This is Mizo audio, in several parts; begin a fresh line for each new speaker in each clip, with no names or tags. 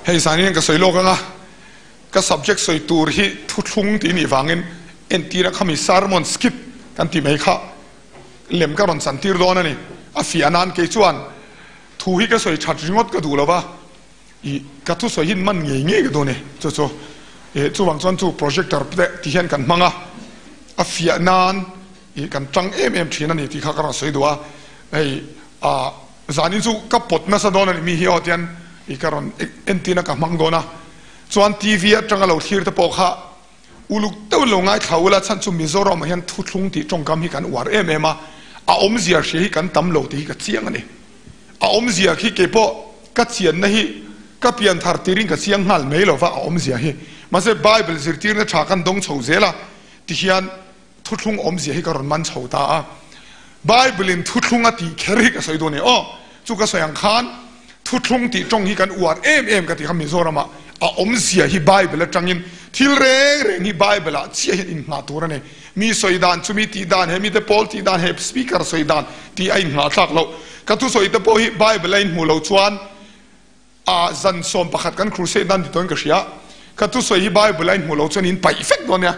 Hei zanin ka sawi lawk anga ka subject sawi tur hi thuthlung tih nih vangin entira khami sermon skip kan tih mai kha lem ka rawn chantir dawn a ni. A fiah nan kei chuan thu hi ka sawi that ringawt ka duh lo va, i ka thusawi hi man ngei ngei ka duh a ni. Chu chu i chuvang chuan chu projector te ti hian kan hmang a, a fiah nan i kan tang em em thin a ni tih kha ka rawn sawi duh a. Hei a zanin chu ka pawt nasa dawn a ni mi hi aw tian i ka rawn entirna ka hmang dawn a. Chuan TV atanga lo thlir te pawh kha Uluk deuhin lo ngaithla ula chhan chu Mizoram ah hian thuthlung tih tawngkam hi kan uar em em a, a awmzia hria hi kan tam lo tih hi ka chiang a ni. A awmzia khi keipawh ka chianna hi ka pian thar tirin ka chiang nghal mai lo va a awmzia hi. Mahse Bible zirtirna tha kan dawng chho zel a ti hian thuthlung awmzia hi ka rawn man chho ta a. Bible in thuthlung a tih kher hi ka sawi dawn e aw. Chu ka sawi ang khan thuthlung tih tawng hi kan uar em em ka ti kha Mizoram ah a awmzia hi Bible atangin thil reng reng hi Bible ah chiah hian innghah tur a ni. Mi sawi dan chu mi tih dan he mite pawl tih dan he speaker sawi dan tih a innghah thlak loh. Ka thusawi te pawh hi Bible a inhmuh loh chuan A zan 11 kan crusade nan ti tawhin ka hria. Ka thusawi hi Bible a inhmuh lo chuan in paih vek dawn nia.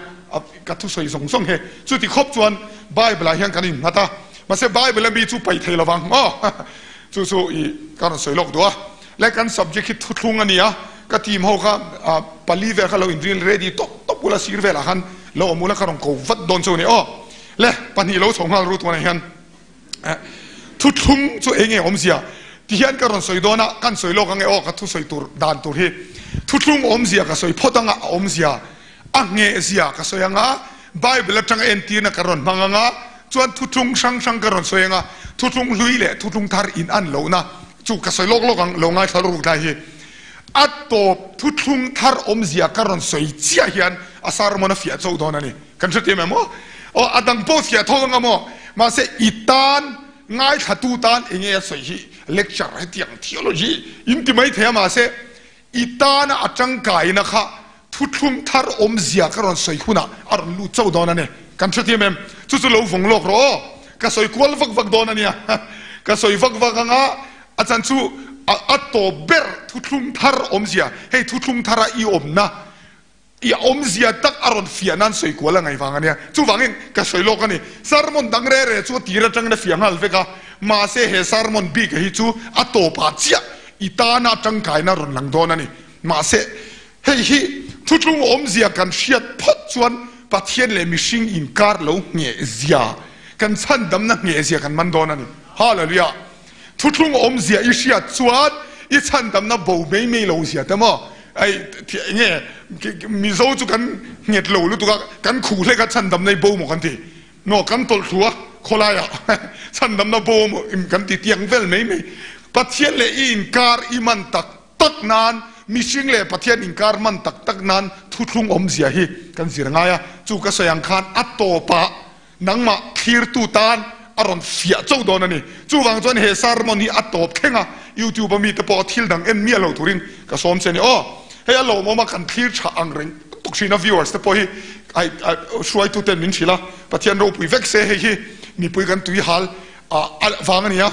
Ka thusawi zawng zawng he. Chuti khawp chuan Bible ah hian kan innghat a. Mahse Bible a mi chu paih thei lovang maw? Chu chu i ka rawn sawi lawk duh a. Le kan subject hi thuthlung a ni a. Ka team ho kha pali vel kha lo in ril ready tawp tawp ula sir velah khan lo awm ula ka rawn ko vat dawn chu a ni aw. Le pahnih lo chho nghal ru tunah hian. Thuthlung chu eng nge awmzia? Ti hian ka rawn sawi dawn a, kan sawi lawk ange aw ka thusawi tur dan tur hi. Thuthlung awmzia ka sawi phawt anga a awmzia, a nghehzia ka sawi anga, Bible atanga entirna ka rawn hmang anga, chuan thuthlung hrang hrang ka rawn sawi anga, thuthlung hlui leh thuthlung thar in an lohna chu ka sawi lawk lawk ang, lo ngaithla ruk lai hi. A tawp thuthlung thar awmzia ka rawn sawi chiah hian a sermon a fiah chauh dawn a ni. Kan hrethiam em aw? Aw a dang pawh fiah tho anga maw? Mahse i tan ngaithlatu tan eng nge a sawi hi lecture hetiang theology in ti mai thei a mahse i tana a tangkaina kha thuthlung thar awmzia ka rawn sawi hunah a rawn lut chauh dawn a ni. Kan hrethiam em? Chu chu lo vawng lawk rawh aw. Ka sawi kual vak vak dawn a nia. Ka sawi vak vak anga a chan chu a tawp ber thuthlung thar awmzia hei thuthlung thara i awmna I awmzia tak a rawn fiah nan sawi kual a ngaih vang a nia. Chuvangin ka sawi lawk a ni. Sermon dang re re chu a tir atangin a fiah nghal vek a, mahse he sermon bik hi chu a tawpah chiah i tana tangkaina a rawn lang dawn a ni. Mahse hei hi thutlung awmzia kan hriat phawt chuan Pathian leh mihring inkar lo nghehzia, kan chhandamna nghehzia kan man dawn a ni. Hallelujah! Thuthlung awmzia i hriat chuan i chhandamna bo mai mai lo zia te maw? Ei enge Mizo chu kan nghet lo lutuk a, kan khuh hlek a chhandamna i bo maw kan ti? Maw kan tawlh thlu a khawlaiah chhandamna bo maw kan ti tiang vel mai mai. Pathian leh i inkar i man tak tak nan mihring leh Pathian inkar man tak tak nan thuthlung awmzia hi kan zir ngai a, chu ka sawi ang khan a tawpah Nangmah thlirtu tan a rawn fiah chauh dawn a ni. Chuvang chuan he sermon hi a tawp thleng a, YouTube a mite pawh thil dang en miah lo turin ka sawm che a ni. Aw, hei a lawmawm a, kan thlir tha ang reng tuk thin a, viewers te pawh hi ai hruaitu ten min hrilh a, Pathian ropui vek se hei hi mipui kan tui hal a vang a ni a,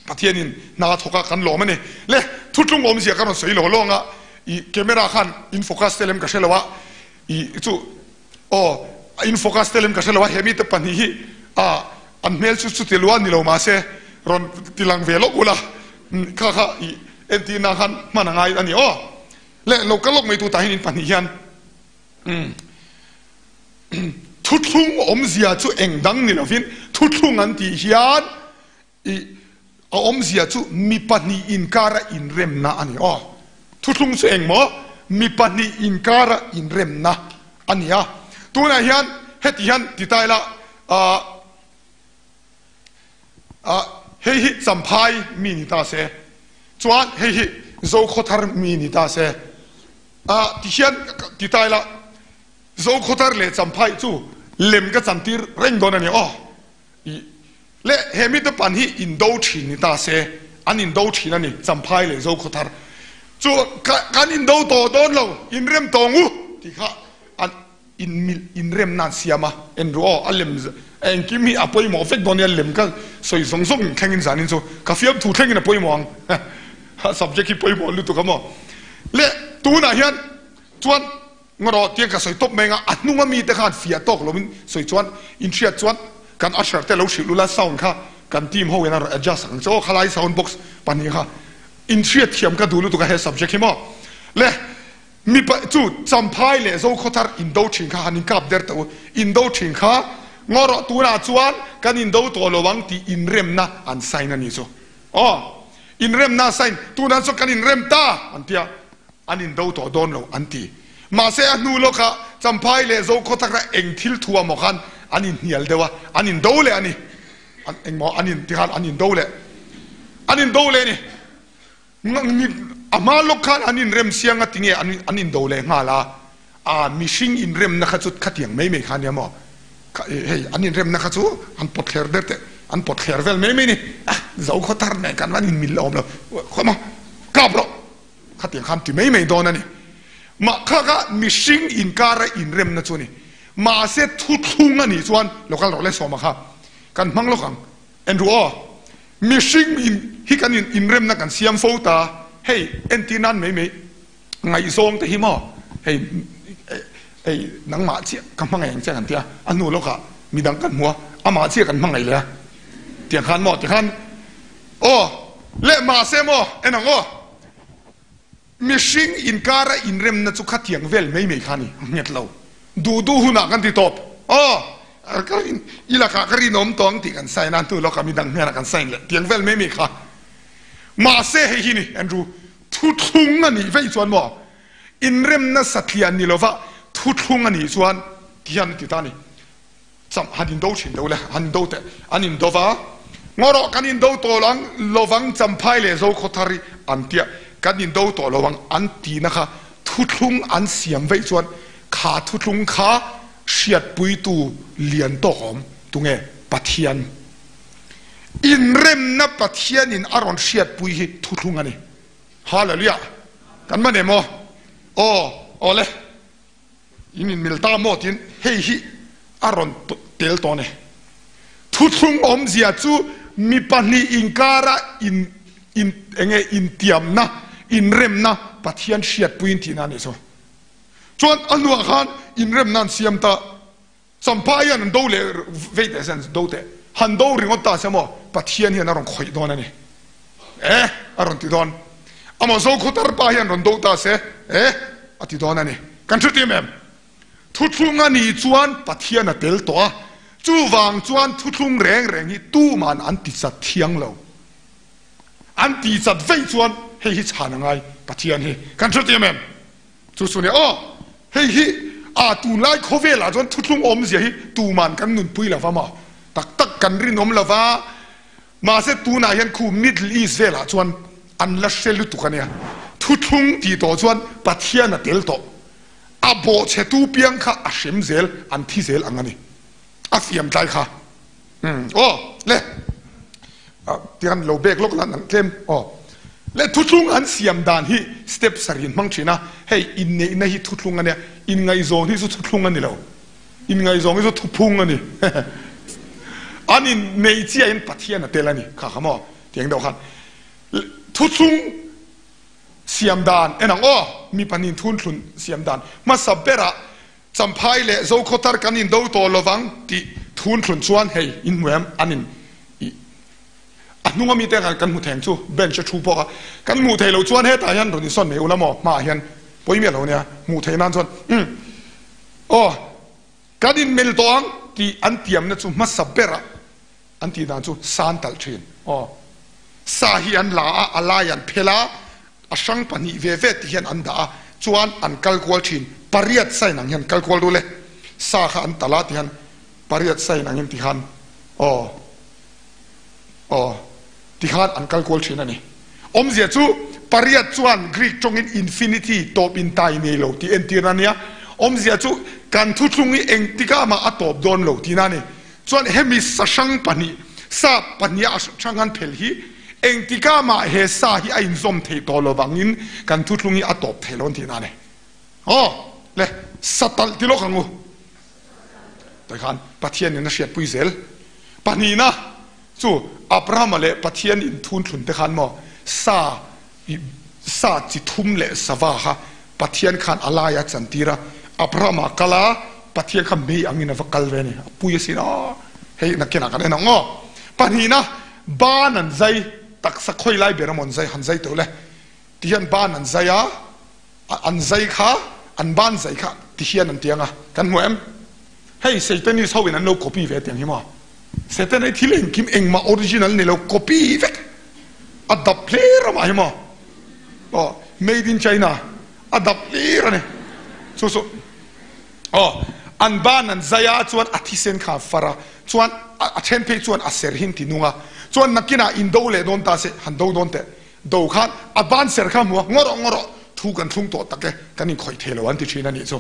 Pathianin hna thawk a kan lawm a ni. Le, thutlung awmzia ka rawn sawi lo lawng a, i camera khan in focus tel em ka hre lo a, i chu Aw, a in focus tel em ka hre lo a, he mite pahnih hi a an hmel chu chuti lua ni lo mahse rawn ti lang ve lawk ula, kha kha i entir nan khan hman a ngai a ni aw. Le lo kal lawk mai tu tah hian in pahnih hian thuthlung awmzia chu eng dang ni lovin thuthlung an tih hian I a awmzia chu mi pahnih inkara inremna a ni aw. Thuthlung chu eng maw? Mi pahnih inkara inremna a ni a. Tunah hian heti hian ti ta ila, ah, ah, hei hi Champhai mi ni ta se, chuan hei hi Zokhawthar mi ni ta se, ah, ti hian ti ta ila, Zokhawthar leh Champhai chu lem ka chantir reng dawn a ni aw. I le he mite pan hi indo thin ni ta se, an indo thin a ni, Champhai leh Zokhawthar chu kan indo tawh dawn lo, inrem tawng u tih kha an inmilh inrem nan siam a, en ru aw, a lem engkim hi a pawimawh vek dawn nia, lem ka sawi zawng zawng thlengin zanin chu ka fiamthu thlengin a pawimawh ang, subject hi pawimawh lutuk a maw. Le tunah hian chuan Ngarawh tiang ka sawi tawp mai anga a hnunga mite khan fiah tawk loin sawi chuan in hriat chuan kan usher te lo hrilh ula sound kha kan team ho in a rawn adjust ang che aw khalai sound box kha in hriat thiam ka duh lutuk a he subject hi maw le mipa chu champhai leh zokhawthar in do thin kha han in kap der teh u in do thin kha ngarawh tunah chuan kan in do tawh lo ang tih inremna an sign a ni chu aw inremna sign tunah chuan kan inrem ta an tia. An indo tawh dawn lo an ti. Mahse a hnu lawkah Champhai leh Zokhawthakra eng thil thu amaw khan an inhnial deuh a, an indo leh a ni. An engmaw an in tikhan an indo leh. An indo leh a ni. A hma lawk khan an inrem siang a tinge an an indo leh nghal a. A mihring inremna kha chu khatiang mai mai kha nia maw. Hei an inremna kha chu an pawt thler der teh an pawt thler vel mai mai a ni. Zokhawthar nen kan an inmil awm lo. Khaw maw kap rawh. Khatiang khan ti mai mai dawn a ni. Mah kha kha mihring inkara inremna chu a ni. Mahse thuthlung a nih chuan lo kal rawh le sawma kha kan hmang lawk ang. Andrew aw, mihring in hi kan inremna kan siam fo ta, hei entir nan mai mai ngaihzawng te hi maw, hei hei nangmah chiah ka hmangaih ang che kan ti a, a hnu lawkah midang kan hmu a, amah chiah kan hmangaih leh a, tiang khan maw tikhan Aw, leh mahse maw, en ang aw. Mihring inkara inremna chu khatiang vel mai mai kha a ni, a nghet lo. Duh duh hunah kan ti tawp. Aw, ka rin, i lakah ka rinawm tawh ang tih kan sign a, hnu lawkah midang hnenah kan sign leh tiang vel mai mai kha. Mahse hei hi ni, Andrew, thuthlung a nih veih chuan maw, inremna satliah ni lova thuthlung a nih chuan ti hian a ti ta a ni. Cham han indo thin deuh le, han indo teh, an indo va, Ngaw rawh kan indo tawh lo ang, lovang Champhai leh Zokhawthar hi an tia, kan indo tawh lo ang an tihna kha thuthlung an siam veih chuan kha thuthlung kha hriatpuitu lian tawk a awm, tunge Pathian inremna Pathianin a rawn hriatpui hi thuthlung a ni. Hallelujah! Kan man em aw? Aw, aw le. In inmil ta maw tiin hei hi a rawn tel tawh a ni. Thuthlung awmzia chu mi pahnih inkara in in enge intiamna, inremna Pathian hriatpuiin tihna a nih chu. Chuan a hnuah khan inremna an siam ta. Champhai hian an do leh vei teh se an do teh. Han do ringawt ta se maw Pathian hian a rawn khawih dawn a ni. Eh! A rawn ti dawn. Amaw Zokhawtar pa hian rawn do ta se eh! A ti dawn a ni. Kan hre tim em? Thuthlung a nih chuan Pathian a tel tawh a, chuvang chuan thuthlung reng reng hi tuman an ti chat thiang lo. An ti chat veih chuan hei hi chhan a ngai Pathian hi. Kan hre tim em? Chu chu nia aw, hei hi a tunlai khawvelah chuan thuthlung awmzia hi tuman kan nunpui lo va maw? Tak tak kan rinawm lo va, mahse tunah hian khu Middle East velah chuan an la hre lutuk a nia. Thuthlung tih tawh chuan Pathian a tel tawh, a bawhchhetu piang kha a hrem zel, an thi zel ang a ni. A fiam tlai kha. Umm aw le tiang lo bek lawk lan ang tlem aw le thuthlung an siam dan hi step sarih in hmang thin a hei inneihna hi thuthlung ania inngaihzawn hi chu thuthlung ani lo inngaihzawn hi chu thuphung ani an inneih chiah in Pathian a tel ani kha kha maw tiang deuh khan thuthlung siam dan en ang aw mi pahnih thunhlun siam dan hmasa berah Champhai leh Zokhawthar kan indo tawh lovang tih thun thlun chuan hei in hmu em an in ih a hnung ami te kan hmu theng chu bench a thu bawk a kan hmuh theih loh chuan hetah hian rawn insawn mai ula maw hmaah hian pawi miah lo nia hmuh theih nan chuan umm aw kan inmel tawh ang tih an tiamna chu hmasa berah an tih dan chu san talh thin aw sa hi an la a a lai an phel a A hrang 2 ve ve ti hian an dah a, chuan an kal kual thin. Pariat sign ang hian kal kual dul e. Sa kha an talh a ti hian pariat sign angin ti khan aw aw ti khan an kal kual thin a ni. Awmzia chu pariat chuan Greek tawngin infinity, tawp intai nei lo tih entirna a nia. Awmzia chu kan thuthlung hi engtikah mah a tawp dawn lo tihna a ni. Chuan hemi sa hrang pahnih, sa pahniha a hrang an phel hi engtikah mah he sa hi a inzawm theih tawh lo vangin kan thuthlung hi a tawp thei lo an tihna a ni. Aw le, sa talh ti lawk ang u. Tah khan Pathianin a hriatpui zel. Pahnihna chu Abrahama leh Pathian inthun thlun te khan maw sa i. Sa chi thum leh sava kha Pathian khan a lai a chantir a, Abraham-a kal a, Pathian kha mei angin a va kal ve a ni, a pui asin aw, hei nakinah kan en ang aw. Pahnihna, ban an zai, taksa khawi lai ber amaw an zai, han zai teuh le, ti hian ban an zai a, an zai kha, an ban zai kha ti hian an ti ang a, kan hmu em? Hei Satanist ho in an lo copy ve tiang hi maw? Satan hi thil engkim engmah original ni lo copy vek a dap hlir a mah hi maw? Aw made in China a dap hlir a ni. Chu chu aw an ban an zai a chuan a thisen kha a far a chuan a then phei chuan a ser hin ti nung a chuan nakinah in do leh dawn ta se han do dawn teh do khan a ban ser kha hmu a ngaw rawh ngaw rawh thu kan thlung tawh tak e kan inkhawih thei lo an ti thin a nih chu.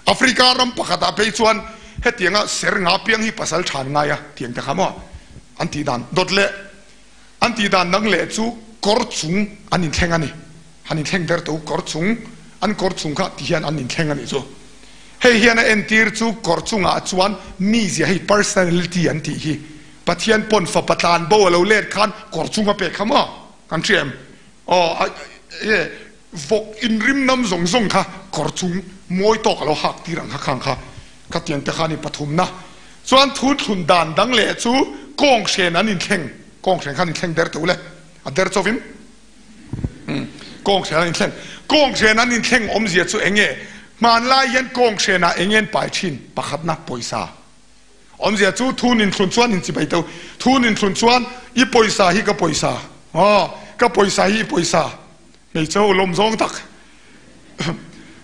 Africa ram pakhatah phei chuan hetianga ser nga piang hi pasal than ngai a tiang te kha maw an tih dan dawt leh an tih dan dang leh chu kawr chung an inthleng a ni. Han inthleng ber tawh u kawr chung an kawr chung kha ti hian an inthleng a nih chu. Hei hian a entir chu kawr chungah chuan mizia hei personality an tih hi Pathian pawn fapa tlan bo a lo let khan kawr chung a pek kha maw kan hria em? Aw e vawk inrim nam zawng zawng kha kawr chung mawi tawk a lo hak tir ang kha khang kha ka tiang te kha ni pathumna chuan thu thlun dan dang leh chu kawng hren an inthleng kawng hren khan inthleng der teuh le a der chauhin kawng hren an inthleng kawng hren an inthleng awmzia chu eng nge hmanlai hian kawng hrenah eng nge an pai thin pakhatna pawisa Awmzia chu thun inthlun chuan inchibai teuh. Thun inthlun chuan i pawisa hi ka pawisa. Aw, ka pawisa hi i pawisa. Hmeichhe ho lawm zawng tak.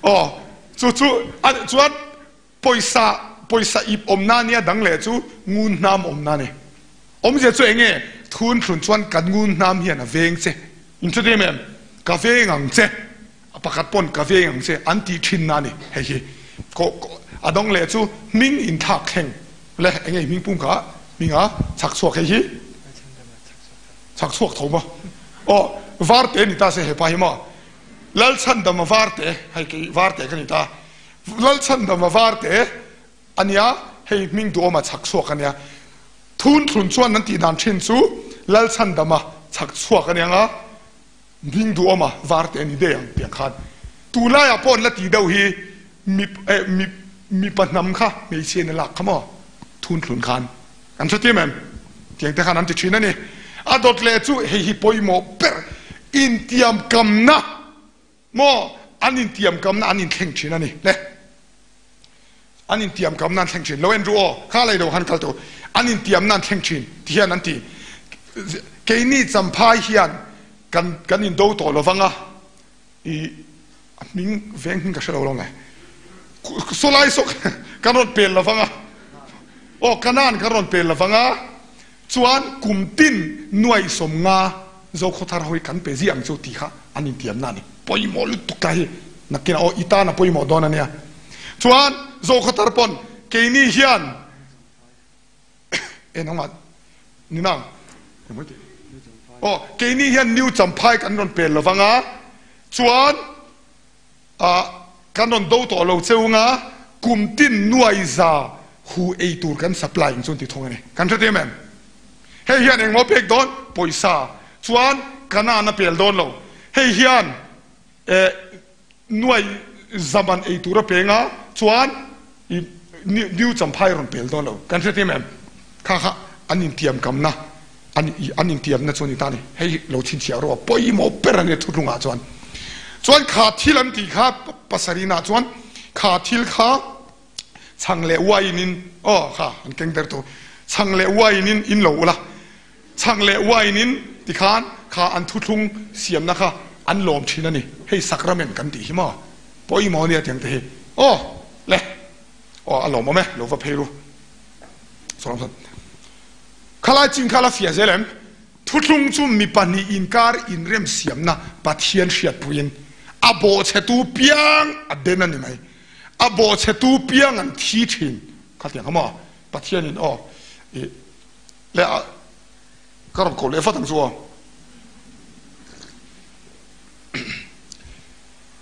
Aw, chu chu a chuan pawisa pawisa ip awmna nia dang leh chu ngun hnam awmna a ni. Awmzia chu eng nge? Thun thlun chuan kan ngun hnam hian a veng che. Inchhut em em? Ka veng ang che. A pakhat pawn ka veng ang che an tih thinna a ni hei hi. A dawng leh chu hming inthlak thleng le eng nge hming pum kha hming a chhak chhuak hei hi chhak chhuak tho maw aw varte ni ta se hepa hi maw Lalchhandama varte hei kei varte ka ni ta Lalchhandama varte a nia hei hming duhawma chhak chhuak a nia thun thlun chuan an tih dan thin chu Lalchhandama chhak chhuak a nia nga Ding duhawma var te a ni daih ang tiang khan tunlaiah pawh an la tih deuh hi mi eh mi mipa hnam kha hmeichhia in a lak kha maw thun thlun khan an hre tiam em tiang te khan an ti thin a ni. A dawt leh chu hei hi pawimawh ber intiamkamna maw an intiamkamna an inthleng thin a ni le. An intiamkamna an thleng thin. Lo en ru aw, kha lei lo han kal tawh. An intiamna an thleng thin ti hian an ti. Keini Champhai hian kan kan indo tawh lo vang a, i a hming veng hming ka hre lo lo nge. Sawlai saw kan rawn pel lo vang a, aw Kanan kan rawn pel lo vang a, chuan kum tin nuai 50 Zokhawthar ho hi kan pe ziah ang chu tih kha an intiamna a ni. Pawimawh lutuk ta hi nakinah aw i tan a pawimawh dawn a nia. Chuan Zokhawthar pawn keini hian en ang a ni nang aw keini hian New Champhai kan rawn pel lovang a chuan ah kan rawn do tawh lo cheu nga kum tin nuai za hu ei tur kan supply ang chuan ti thung a ni. Kan hre em em? Hei hian engmaw pek dawn? Pawisa. Chuan Kanaan a pel dawn lo. Hei hian eh nuai za man ei tur a pe nga chuan i New Champhai rawn pel dawn lo. Kan hre em em? Kha kha an intiamkamna an an intiamna chu a ni ta a ni. Hei lo chhinchhiah rawh a pawimawh ber a nia thutlungah chuan. Chuan kha thil an tih kha pasarihnaah chuan kha thil kha chhang leh wine in aw kha an keng ber tawh chhang leh wine in in lo ula chhang leh wine in tikhan kha an thuthlung siamna kha an lawm thin a ni. Hei sacrament kan tih hi maw pawimawh a nia tiang te hi aw le aw a lawmawm e lo va phei ru. Khalai chin kha la fiah zel em? Thuthlung chu mi pahnih inkar inremsiamna Pathian hriatpuiin a bawhchhetu piang a den a ni mai. A bawhchhetu piang an thi thin. Khatiang kha maw? Pathianin aw i leh a ka rawn koh leh vat ang chu aw.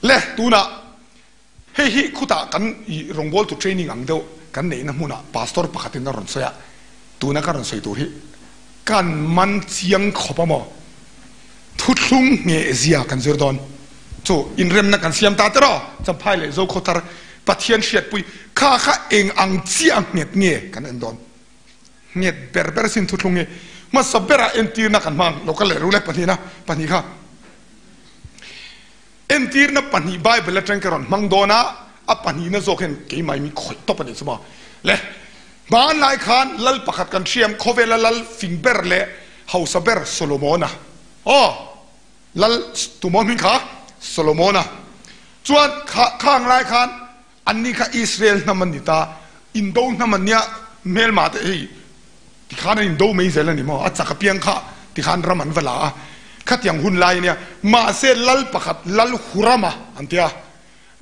Le tunah Hei hi khutah kan i rawngbawltu training ang deuh kan neihna hmunah pastor pakhatin a rawn sawi a, tuna ka rawn sawi tur hi kan man chiang khawp a maw? Thuthlung nghehzia kan zir dawn. Chu inremna kan siam ta tiraw? Champhai leh Zokhawthar Pathian hriatpui kha kha eng ang chiah nghet nge kan en dawn? Nghet ber ber sin thuthlung hi hmasa berah entirna kan hmang lo ka leh rule pahnihna pahnih kha entirna pahnih Bible atang ka rawn hmang dawn a a pahnihna zawk hian keimah mi khawih tawp a nih chu maw le hmanlai khan lal pakhat kan hriam khawvela lal fing ber leh hausa ber Solomona aw lal tumaw hming kha Solomona chuan kha khang lai khan Anni kha Israel hnam an ni ta, indo hnam an nia, hmelma te hei tikhan an indo mai zel a ni maw, a chak apiang kha tikhan ram an va la a, khatiang hun lai a nia, mahse lal pakhat Lal Hurama an tia,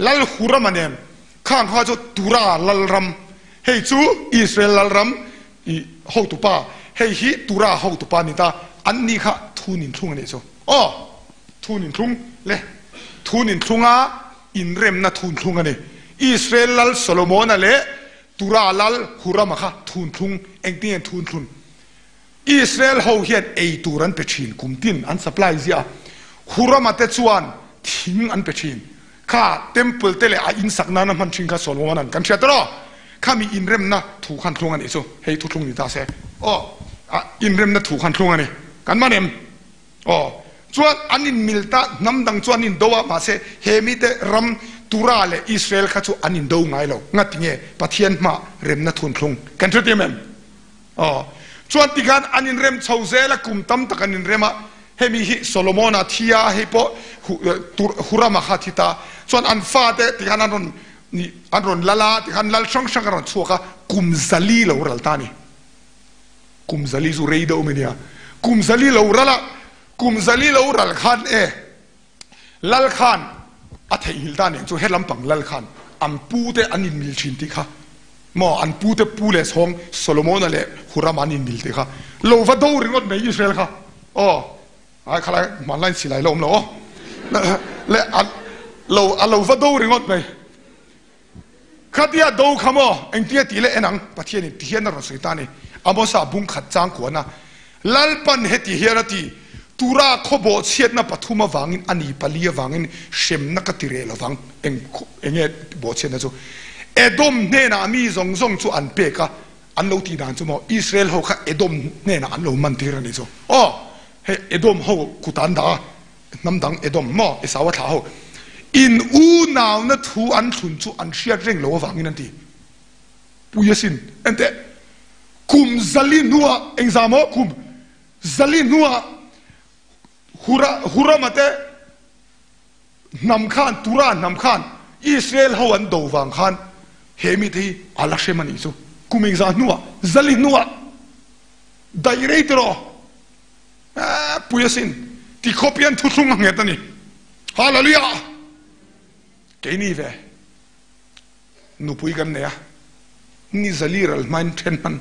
Lal Hurama nen khang kha chu Tura lal ram, hei chu Israel lal ram i hotupa, hei hi Tura hotupa a ni ta, anni kha thun inthlung a nih chu, aw thun inthlung le thun inthlunga Inremna thunthlung a ni. Israel lal Solomona leh Tura lal Hurama kha thunthlung engtin nge thunthlun? Israel ho hian ei tur an pe thin kum tin an supply ziah a, Hurama te chuan thing an pe thin. Kha temple te leh a in sak nana hman thin kha Solomona'n kan hriat rawh. Khami inremna thu khan thlung a nih chu hei thuthlung ni ta se. Aw, inremna thu khan thlung a ni. Kan man em? Aw, chuan an inmil ta, hnam dang chu an indo a, mahse he mite ram Tura leh Israel kha chu an indo ngai lo. Ngati nge Pathian hmah remna thunthlung kan hre tiam em? Aw, chuan tikhan an inrem chho zel a, kum tam tak an inrem a, hemi hi Solomona thi a, hei pawh Hurama kha thi ta, chuan an fate tikhan an rawn an rawn lal a, tikhan lal hrang hrang a rawn chhuak a, kum zali lo ral ta a ni. Kum zali chu rei deuh mai nia. Kum zali lo ral a, kum zali lo ral khan e lal khan a theihnghilh ta nen chu he lampang lal khan an pu te an inmil thin tih kha maw an pu te pu leh chhawng Solomona leh Hurama an inmil tih kha lo va do ringawt mai Israel kha aw ai khalai hmanlai silai la awm lo aw leh lo a lo va do ringawt mai. Khatia do kha maw? Engtia tih leh en ang? Pathianin ti hian a rawn sawi ta a ni. Amosa bung khat chang kuan a, Lalpan heti hian a ti, Tura khaw bawhchhiatna pathum avangin a ni pali avangin hremna ka ti reh lovang. Eng enge bawhchhiatna chu? Edom hnenah mi zawng zawng chu an pek a, an lo tih dan chu maw? Israel ho kha Edom hnenah an lo man tir a ni chu. Aw, hei Edom ho kut an dah a. Hnam dang Edom maw Esau a thlah ho. In unauna thu an thlun chu an hriat reng lo avangin an ti. Pui asin. Enteh, kum zali hnuah engzah maw kum zali hnuah Hura Hurama te hnam khan Tura hnam khan Israel ho an do vang khan he mite hi a la hrem a nih chu. Kum engzah hnuah zali hnuah daih rei tiraw. Eeh pui asin ti khawp hian thuthlung a nghet a ni. Hallelujah! Keini ve nupui kan nei a, ni zali ral hmain then hman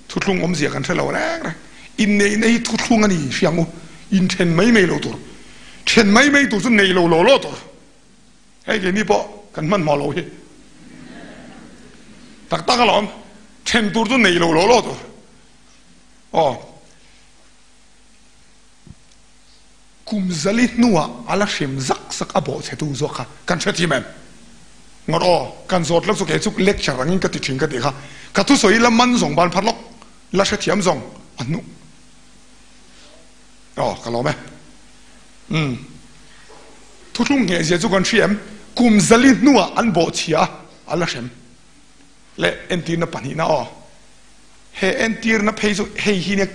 thuthlung awmzia kan hre lo reng reng. Inneihna hi thuthlung a ni hriang u, inthen mai mai lo tur, then mai mai tur chu nei lo law law tur. Hei keini pawh kan hmanhmawh lo hi tak tak alawm, then tur chu nei lo law law tur. Aw. Kum zali hnuah a la hrem zak zak a bawh chhetu zawk kha kan hre thim em? Ngawt aw, kan zawt lawk chu kei chu lecture angin ka ti thin ka tih kha. Ka thusawi la man zawng ban phar lawk, la hrethiam zawng a hnu. Aw, ka lawm e. Umm. Thuthlung nghehzia chu kan hria em? Kum zali hnuah an bawh chhia a, a la hrem. Leh entirna pahnihna aw. He entirna phei chu hei hi nia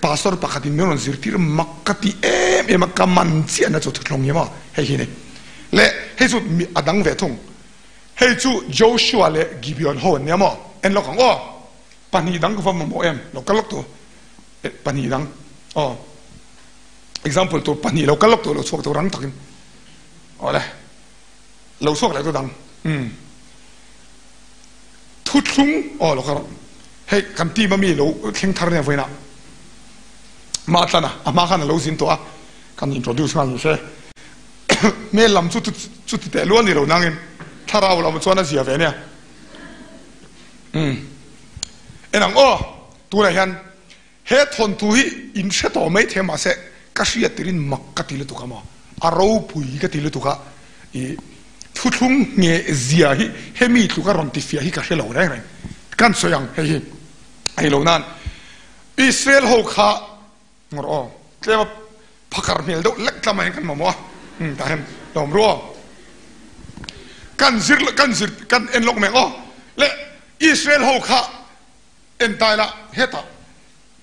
pastor pakhatin min rawn zirtir mak ka ti em em a, ka man chiahna chu thuthlawng hi maw hei hi ni. Leh hei chu mi a dang ve thung. Hei chu Joshua leh Gibeon ho an nia maw? En lawk ang aw. Pahnih dang ka va mamawh em? Lo kal lawk tu. Pahnih dang aw. Example tur pahnih lo kal lawk tu lo chhuak tu rang takin. Awle. Lo chhuak leh tu dang. Umm. Thuthlung aw lo ka rawn hei kan team a mi lo thleng thar nia vawiinah mah tlan a a hma khan a lo zin tawh a kan introduce nghal ni se hmel lam chu chuti teh lual ni lo nangin thlarau lam chuan a zia ve nia umm en ang aw tunah hian He thawnthu hi in hre tawh mai thei mahse ka hriat tirin mak ka ti lutuk a maw? A ropui ka ti lutuk a, i thuthlung ngheh zia hi hemi tluka rawn ti fiah hi ka hre lo reng reng. Kan sawi ang hei hi a ni lo nan Israel ho kha ngawr aw tlema phakar hmel deuh lek tlamah hian kan mamawh a, umm tah hian lawm ru aw. Kan zir kan zir kan en lawk mai ang aw. Le Israel ho kha en ta ila hetah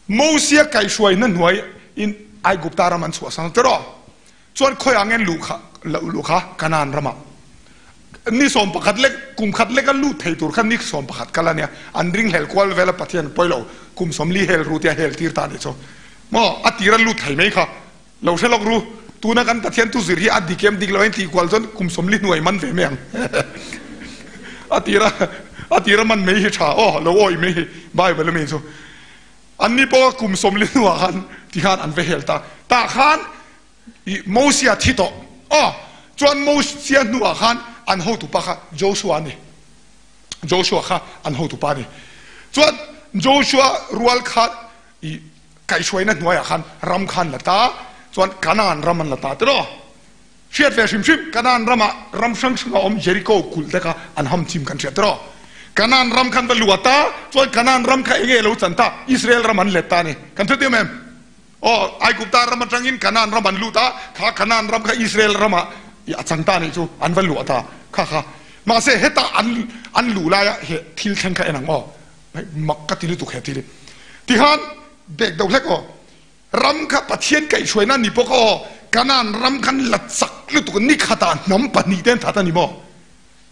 Mosia kaihhruaina hnuai in Aigupta ram an chhuahsan a tiraw? Chuan khawiah nge luh kha luh kha Kanaan ramah ni 11 lek kum khat leka lut thei tur kha ni 11 kal a nia an ring hlel kual vel a Pathian pawi lo kum 40 hel ru tia hel tir ta nih chu maw a tira lut thei mai kha lo hre lawk ru tuna kan Pathian thu zir hi a dik em dik lo a intih kual chuan kum 40 hnuai man ve mai ang a tira a tira man mai hi tha aw lo awih mai hi Bible ami chu Anni pawh kum 40 hnuah khan ti khan an va hel ta. Tah khan i Mosia thi tawh. Aw, chuan Mosia hnuah khan an hotupa kha Joshua a ni. Joshua kha an hotupa a ni. Chuan Joshua rual kha i kaihhruaina hnuaiah khan ram kha an la ta. Chuan Kanaan ram an la ta tiraw? Hriat ve hrim hrim, Kanaan ramah ram hrang hrang a awm, Jeriko kulh te kha an ham chim kan hriat tiraw? Kanaan ram khan va luat a, chuan Kanaan ram kha enge lo chan ta? Israel ram an let ta a ni. Kan hre tiam em? Aw, Aigupta ram atangin Kanaan ram an lut a, kha Kanaan ram kha Israel ramah a chan ta a nih chu, an va luah ta kha kha. Mahse heta an an luh laia he thil thleng kha en ang aw, mak ka ti lutuk he thil hi. Tikhan bek deuh hlek aw. Ram kha Pathian kaihhruaina a ni bawk aw, Kanaan ram khan la chak lutuk ni khatah hnam pahnih te an that a ni maw?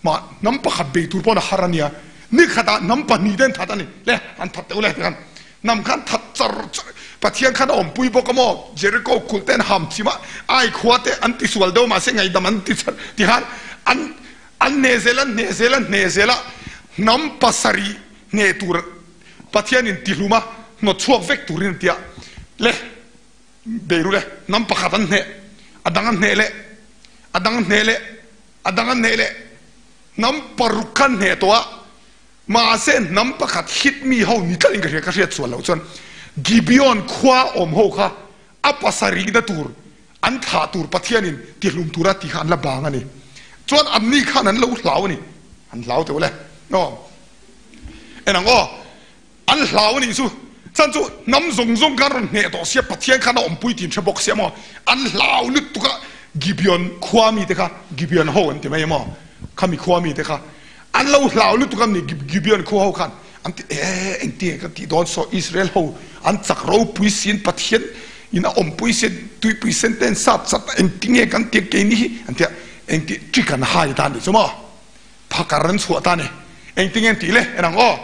Mah hnam pakhat bei tur pawn a har a nia, ni khatah hnam pahnih te an that a ni le, an that deuh le tikhan hnam khan that char char Pathian khan a awmpui bawk a maw? Jericho kulh te an ham chim a, Ai khua te an tisual deuh mahse ngaihdam an ti char tikhan an an hneh zel an hneh zel an hneh zel a, hnam pasarih hneh tur Pathianin tihlum a hnawt chhuak vek turin a ti a, le beiru le hnam pakhat an hneh, a dang an hneh leh, a dang an hneh leh, a dang an hneh leh, hnam paruk kha an hneh tawh a, mahse hnam pakhat hit mi ho ni tlat in ka hria, ka hriat sual loh chuan Gibeon khua awm ho kha a pasarihna tur an thlah tur Pathianin tihlum tura tih kha an la bang a ni. Chuan anni khan an lo hlau a ni, an hlau teuh le. Aw. En ang aw, an hlau a nih chu. Chan chu hnam zawng zawng khan rawn hneh tawh sia, Pathian khan a awmpui tih an hre bawk sia maw? An hlau lutuk a, Gibeon khua mite kha, Gibeon ho an ti mai emaw, khami khua mite kha an lo hlau lutuk a ni, Gibeon khua ho khan an ti, E, engtinge ka tih dawn saw, Israel ho an chak ropui siin Pathian in a awmpui sia, tuipui sen te an sat chat a, engtinge kan tih keini hi an ti a, engti trick an hai ta a nih chu maw? Phakar an chhuah ta ni. Engtin nge an tih le? En ang aw.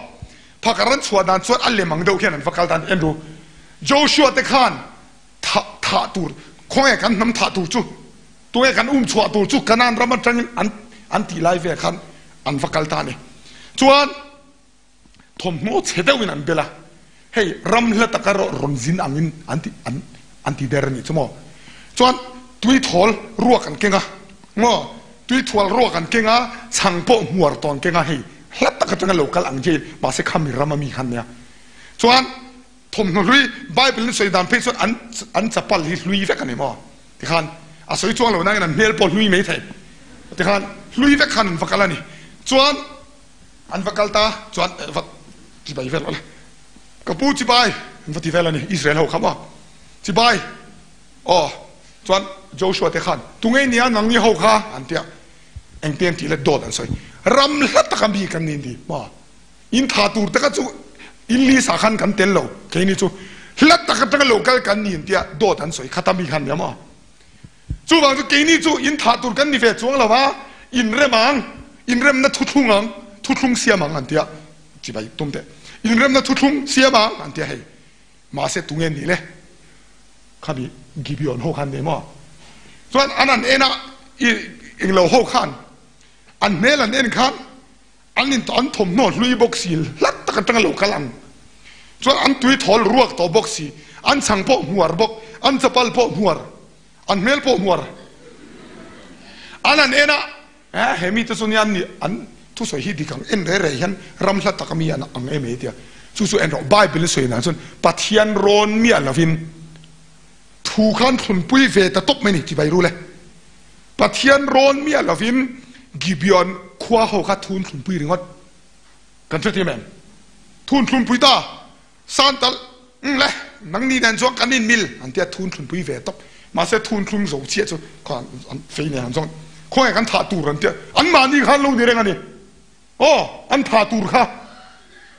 Phakar an chhuah dan chuan a lem ang deuh hian an va kal ta ni. En ru. Joshua te khan thah thah tur, khawnge kan hnam thah tur chu, tunge kan um chhuah tur chu Kanaan ram atangin an an tih lai vel khan an va kal ta ni. Chuan thawmhnaw chhe deuhin an bel a, hei ram hla taka rawn zin angin an ti an an ti der a nih chu maw. Chuan tuithawl ruak an keng a, maw tuithual ruak an keng a, chhang pawh hmuar tawn keng a, hei hla tak atanga lo kal ang jail mahse khami ram ami khan nia. Chuan thawmhnaw hlui Bible in sawi dan phei chuan an an chapal hi hlui vek a ni maw tikhan a sawi chuang lo nangin an hmel pawh hlui mai thei tikhan hlui vek khan an va kal a ni. Chuan An va kal ta chuan va chibai vel awle ka pu chibai an va ti vel a ni Israel ho kha maw chibai aw chuan Joshua te khan tunge nia nang ni ho kha an tia engte an tih le dawt an sawi ram hla taka mi kan ni ni maw in tha tur te kha chu in list ah khan kan tel lo keini chu hla tak atanga lo kal kan ni an tia dawt an sawi khata mi khan nia maw Chuvang chu keini chu in thah tur kan ni ve chuang lo a, inrem ang, inremna thuthlung ang, thuthlung siam ang an ti a, chibai tum teh, inremna thuthlung siam ang an ti a hei, mahse tunge nih le, khami Gibeon ho khan nei maw? Chuan an an en a, i englo ho khan an hmel an en khan an in an thawmhnaw hlui bawk si hlat tak atanga lo kal ang chuan an tui thawl ruak tawh bawk si an chhang pawh hmuar bawk an chapal pawh hmuar an hmel pawh hmuar an an en a eh he mite chu nia an ni an thusawi hi dik ang en reh reh hian ram hla tak ami an ang em ei tia chu chu en rawh bible in sawi dan chuan Pathian rawn miah lovin thu khan thlunpui ve ta tawp mai ni chibai ru le. Pathian rawn miah lovin Gibeon khua ho kha thun thlunpui ringawt. Kan hrethiam em? Thun thlunpui ta Santal umm le nangni nen chuan kan inmil an tia thun thlunpui ve tawp. Mahse thun thlung zo chiah chu khan an fei nen an zawng khawnge kan thah tur an tia anmahni khan lo ni reng a ni. Aw an thah tur kha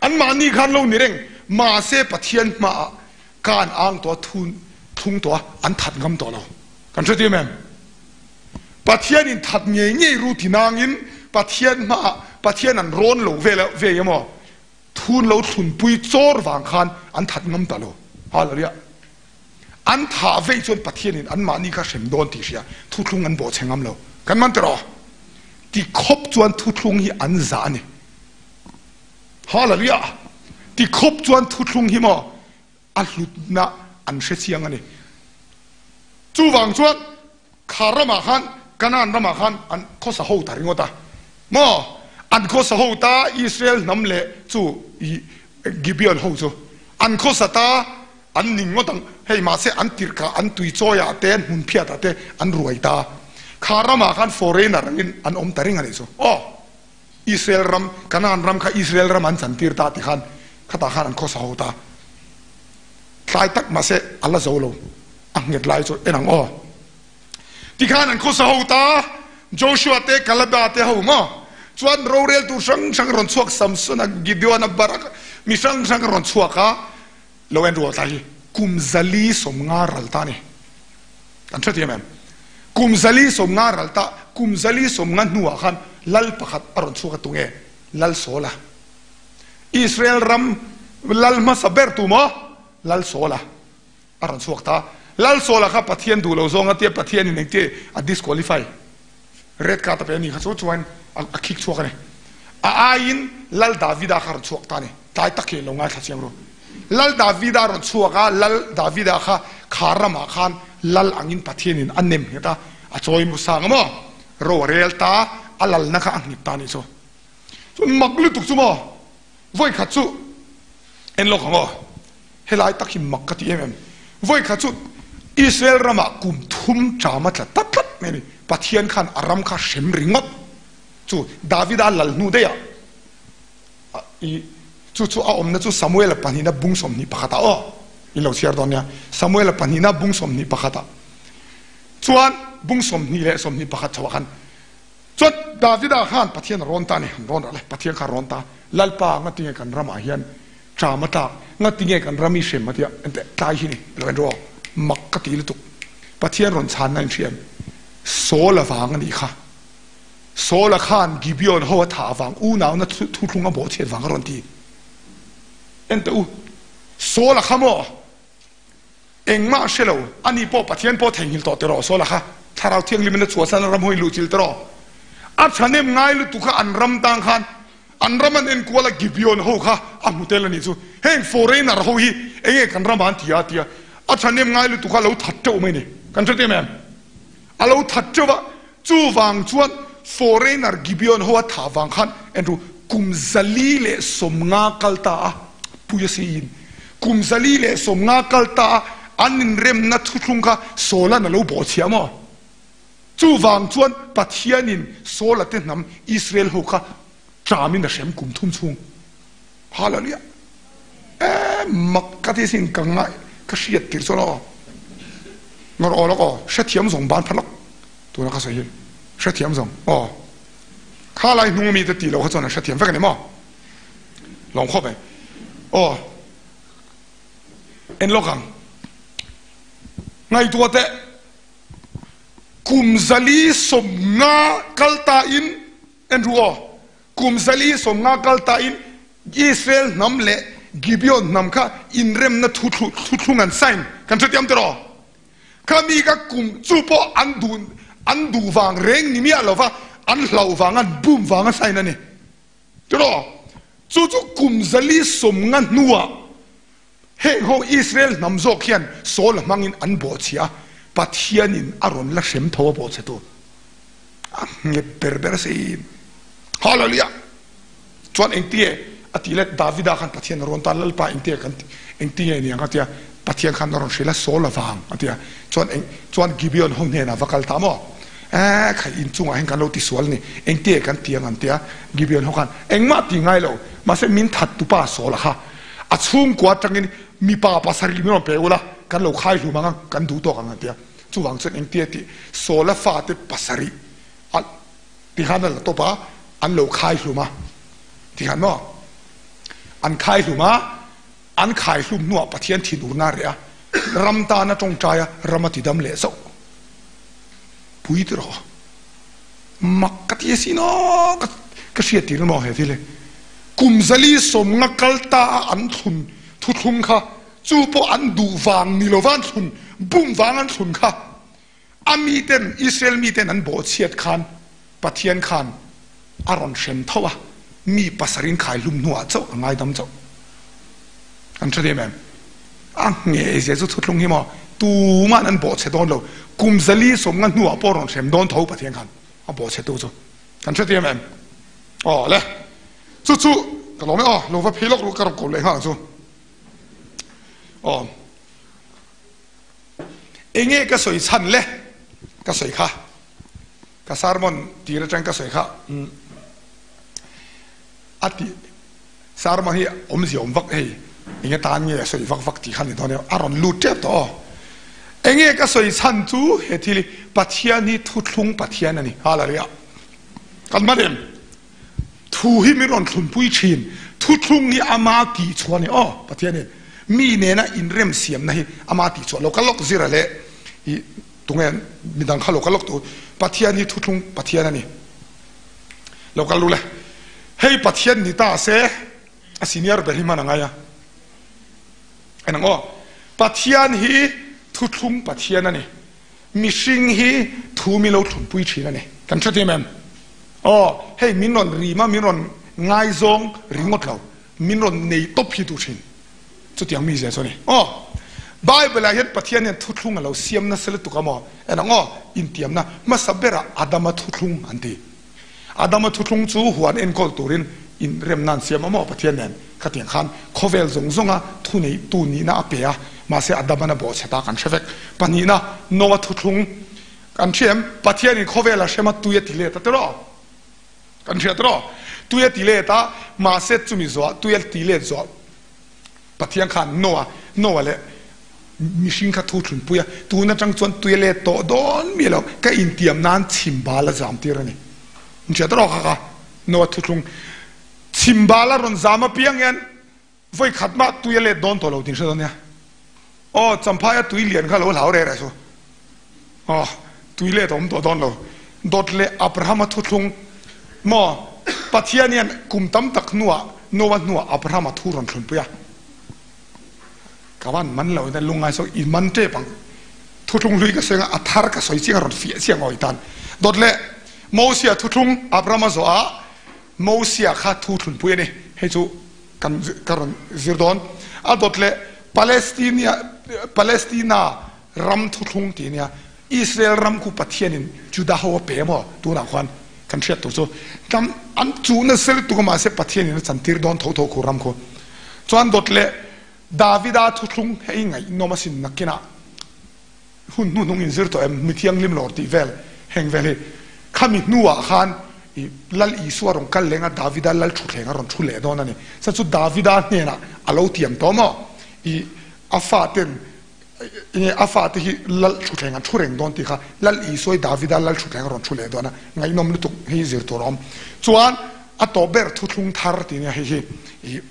anmahni khan lo ni reng. Mahse Pathian hmaah kan ang tawh a thun thlung tawh a an that ngam tawh lo. Kan hrethiam em? Pathian in that ngei ngei ru ti nangin Pathian hmaah Pathian an rawn lo vel ve emaw Thun lo thlunpui chawr vang khan an that ngam ta lo. Hallelujah. An thah veih chuan Pathianin anmahni kha hrem dawn tih hria thuthlung an bawhchhe ngam lo. Kan man tiraw? Ti khawp chuan thuthlung hi an zah a ni. Hallelujah. Ti khawp chuan thuthlung hi maw a hlutna an hre chiang a ni. Chuvang chuan Kha ramah khan, Kanaan ramah khan an khawsa ho ta ringawt a. Maw? An khawsa ho ta Israel hnam leh chu i Gibeon ho chu an khawsa ta an ning ngawt ang. Hei mahse an tirhkah an tui chawiah te an hmun phiatah te an ruai ta. Kha ramah khan foreigner angin an awm ta reng a nih chu. Aw! Israel ram, Kanaan ram kha Israel ram an chantir ta ti khan khatah khan an khawsa ho ta. Tlai tak mahse a la zo lo. A nghet lai chu en ang aw. Tikhan an khawsa ho ta, Joshua te, Kaleba te ho maw? Chuan roreltu hrang hrang rawn chhuak Samsona, Gideona, Baraka, mi hrang hrang rawn chhuak a, lo en rual ta hi kum zali 50 ral ta a ni. Kan hrethiam em? Kum zali 50 ral ta, kum zali 50 hnuah khan lal pakhat a rawn chhuak a tunge? Lal Sawla. Israel ram lal hmasa ber tu maw? Lal Sawla. A rawn chhuak ta. Lalsawla kha Pathian duh lo zawng a tia Pathianin engti a disqualify red card a pe a ni kha chu chuan a khik chhuak a ni. A aiin Lal Davida kha a rawn chhuak ta a ni. Tlai tak hi lo ngaithla chiang ru. Lal Davida a rawn chhuak a, Lal Davida kha kha ramah khan Lal angin Pathianin a nem nghet a, a chawi mu sang a maw? Ro a rel ta, a lalna kha a nghet ta a nih chu. Chuan mak lutuk chu maw? Vawi khat chu en lawk ang aw, helai tak hi mak ka ti em em. Vawi khat chu Israel ramah kum thum ṭam a tla ta tlat mai a ni. Pathian khan a ram kha hrem ringawt chu Davida lal hnu daih ah i chu chu a awmna chu Samuela pahnihna bung 21 ah aw in lo chhiar dawn nia. Samuela pahnihna bung 21 ah chuan bung 20 leh 21 chho ah khan Chuan Davida khan Pathian a rawn ta a ni, an rawn rah le, Pathian kha a rawn ta, Lalpa ngatinge kan ramah hian ṭam a tlak, ngatinge kan ram i hrem a tia, enteh tlai hi ni, lo en rawh, mak ka ti lutuk, Pathian rawn chhanna in hria em? Saul avang a nih kha, Saul a khan Gibeon ho a thah avang, unauna thuthlung a bawhchhiat vang a rawn ti, enteh u, Saul a kha maw? Engmah hre lo, ani pawh Pathian pawh theihnghilh tawh tiraw Saula kha Thlarau Thianghlim in a chhuahsan a ram hawi luh chilh tiraw? A thahnem ngai lutuk kha an ram tang khan an ram an enkual a Gibeon ho kha a hmu tel a nih chu. Heng foreigner ho hi enge kan ramah an ti a tia a thahnem ngai lutuk kha a lo that teuh mai ni. Kan hre em em? A lo that teuh a, chuvang chuan foreigner Gibeon ho a thah vang khan Andrew kum 450 kal ta a pui a siin kum 450 kal ta a an inremna thuthlung kha Saula'n a lo bawhchhiah maw? Chuvang chuan Pathianin Saula te hnam Israel ho kha ṭamin a hrem kum thum chhung. Hallelujah! Eeh mak ka ti sin ka ngai ka hriat tir chuan aw ngawr aw lawk aw hrethiam zawng ban phat lawk tuna ka sawi hi hrethiam zawng aw kha lai hnung mi te tih loh kha chuan an hrethiam vek a ni maw lawm khawp e aw en lawk ang ngaihtuah teh kum 450 kal ta in en ru aw Kum 450 kal tain Israel hnam leh Gibeon hnam kha inremna thuthlung an sign kan hrethiam tiraw? Khami kha kum chu pawh an duh an duh vang reng ni miah lova an hlauh vang an bum vang a sign a ni tiraw? Chu chu kum 450 hnuah heng ho Israel hnam zawk hian Saul hmangin an bawhchhiah a, Pathianin a rawn la hrem tho a bawhchhetu. A nghet ber ber si. Hallelujah! Chuan engtinge a tih le Davida khan Pathian a rawn ta Lalpa engtinge kan engtinge ni ang a tia Pathian khan a rawn hrilh a Saul avang a tia chuan eng chuan Gibeon ho hnenah va kal ta maw? Eeh khai in chungah hian kan lo ti sual a ni, engtia kan ti ang an ti a, Gibeon ho khan engmah ti ngai lo, mahse min that tupa Saul-a kha a chhungkua atangin mipa pasarih min rawn pe ula, kan lo khai hlum ang a, kan duh tawk ang an ti a, chuvang chuan engtia tih Saul-a fate pasarih a ti khan a la tawp a, an lo khai hlum a, ti khan maw an khai hlum a, an khai hlum hnuah Pathian thinurna a reh a, ram tan a tawngtai a, ram a tidam leh zauh. Pui ti rawh. Mak ka ti asin aw ka ka hriat tir maw he thil hi. Kum zali sawmnga kal ta a an thlun thuthlung kha chu pawh an duh vang ni lova an thlun bum vang an thlun kha a miten Israel miten an bawhchhiat khan Pathian khan a rawn hrem tho a, mi pasarin khaihlum hnuah chauh a ngaidam chauh. An hre em em? A ngheh zia chu thuthlung hi maw? Tuma'n an bawhchhe dawn lo. Kum zali sawmnga hnuah pawh rawn hrem dawn tho Pathian khan a bawhchhe tu chu. Kan hre em em? Aw le, chu chu ka lawm e aw, lo va phei lawk ru ka rawn ko leh nghal ang chu. Aw. Enge ka sawi chhan le? Ka sawi kha. Ka sermon tir atang ka sawi kha a ti sermon hi awmzia awm vak hei enge tan nge a sawi vak vak tih kha ni dawn em a rawn lut tep tawh aw enge ka sawi chhan chu he thil hi Pathian hi thuthlung Pathian a ni hallelujah kan hman em thu hi min rawn thlunpui thin thuthlung hi ama tih chhuah a ni aw Pathian in mi nena inrem siamna hi ama tih chhuah lo ka lawk zira leh i Tunge midang kha lo kal lawk tu Pathian hi thuthlung Pathian a ni. Lo kal ru le. Hei Pathian ni ta se a senior ber hi hman a ngai a. En ang aw. Pathian hi thuthlung Pathian a ni. Mihring hi thu mi lo thlunpui thin a ni. Kan hre thiam em? Aw, hei min rawn rim a, min rawn ngaizawng ringawt lo. Min rawn nei tawp hi tu thin. Chutiang mi zia chu a ni. Aw, Bible ah hian Pathian hian thuthlung a lo siam nasa lutuk a maw? En ang aw, intiamna hmasa berah Adama thuthlung an ti. Adama thuthlung chu huan enkawl turin inremna an siam a maw Pathian nen? Khatiang khan khawvel zawng zawnga thuneihtu nihna a pe a, mahse Adaman a bawhchhe ta kan hre vek. Pahnihna, Noah thuthlung kan hria em? Pathianin khawvel a hrem a tui a ti let a tiraw? Kan hriat rawh. Tui a ti let a, mahse chumi zawh, tui a ti let zawh Pathian khan Noah, Noah leh mihring kha thu thlunpui a, tun atang chuan tui a let tawh dawn mi lo, ka intiam nan chhim bal a zam tir a ni. In hriat rawh kha kha Noah thuthlung chhim bal a rawn zam apiang hian Vawi khat mah tui a let dawn tawh lo tih hre dawn nia. Aw, Champhaia tui lian kha lo hlau reh reh chu. Aw, tui let a awm tawh dawn lo. Dawt leh Abrahama thuthlung maw? Pathian hian kum tam tak hnuah, Noah hnuah Abrahama thu rawn thlunpui a. Ka van man lo in lungngai sawi i man tep ang. Thuthlung hlui ka sawi anga a thar ka sawi chiang a rawn fiah chiang awi tan. Dawt leh Mosia thuthlung Abrahama zawhah Mosia kha thu thlunpui a ni. Hei chu kan ka rawn zir dawn. A dawt leh Palestinia Palestina ram thuthlung tih a nia. Israel ram khu Pathianin Juda ho a pe maw? Tunah khuan kan hriat tur chu hnam an chuh nasa lutuk a mahse Pathianin a chantir dawn tho tho khu ram khu. Chuan dawt leh Davida thuthlung hei ngaihnawm asin nakinah hun hnuhnung in zir tawh em? Mi thianghlim lawr tih vel heng vel hi khami hnuah khan i Lal Isua rawn kal leng a, Davida Lal thutthleng a rawn thu leh dawn a ni. Chuan chu Davida hnenah a lo tiam tawh maw? I a faten enge a fate hi Lal thutthleng an thu reng dawn tih kha Lal Isua i Davida Lal thutthleng a rawn thu leh dawn a, ngaihnawm lutuk hi zir tur a awm. Chuan a tawp ber thuthlung thar tih nia hei hi i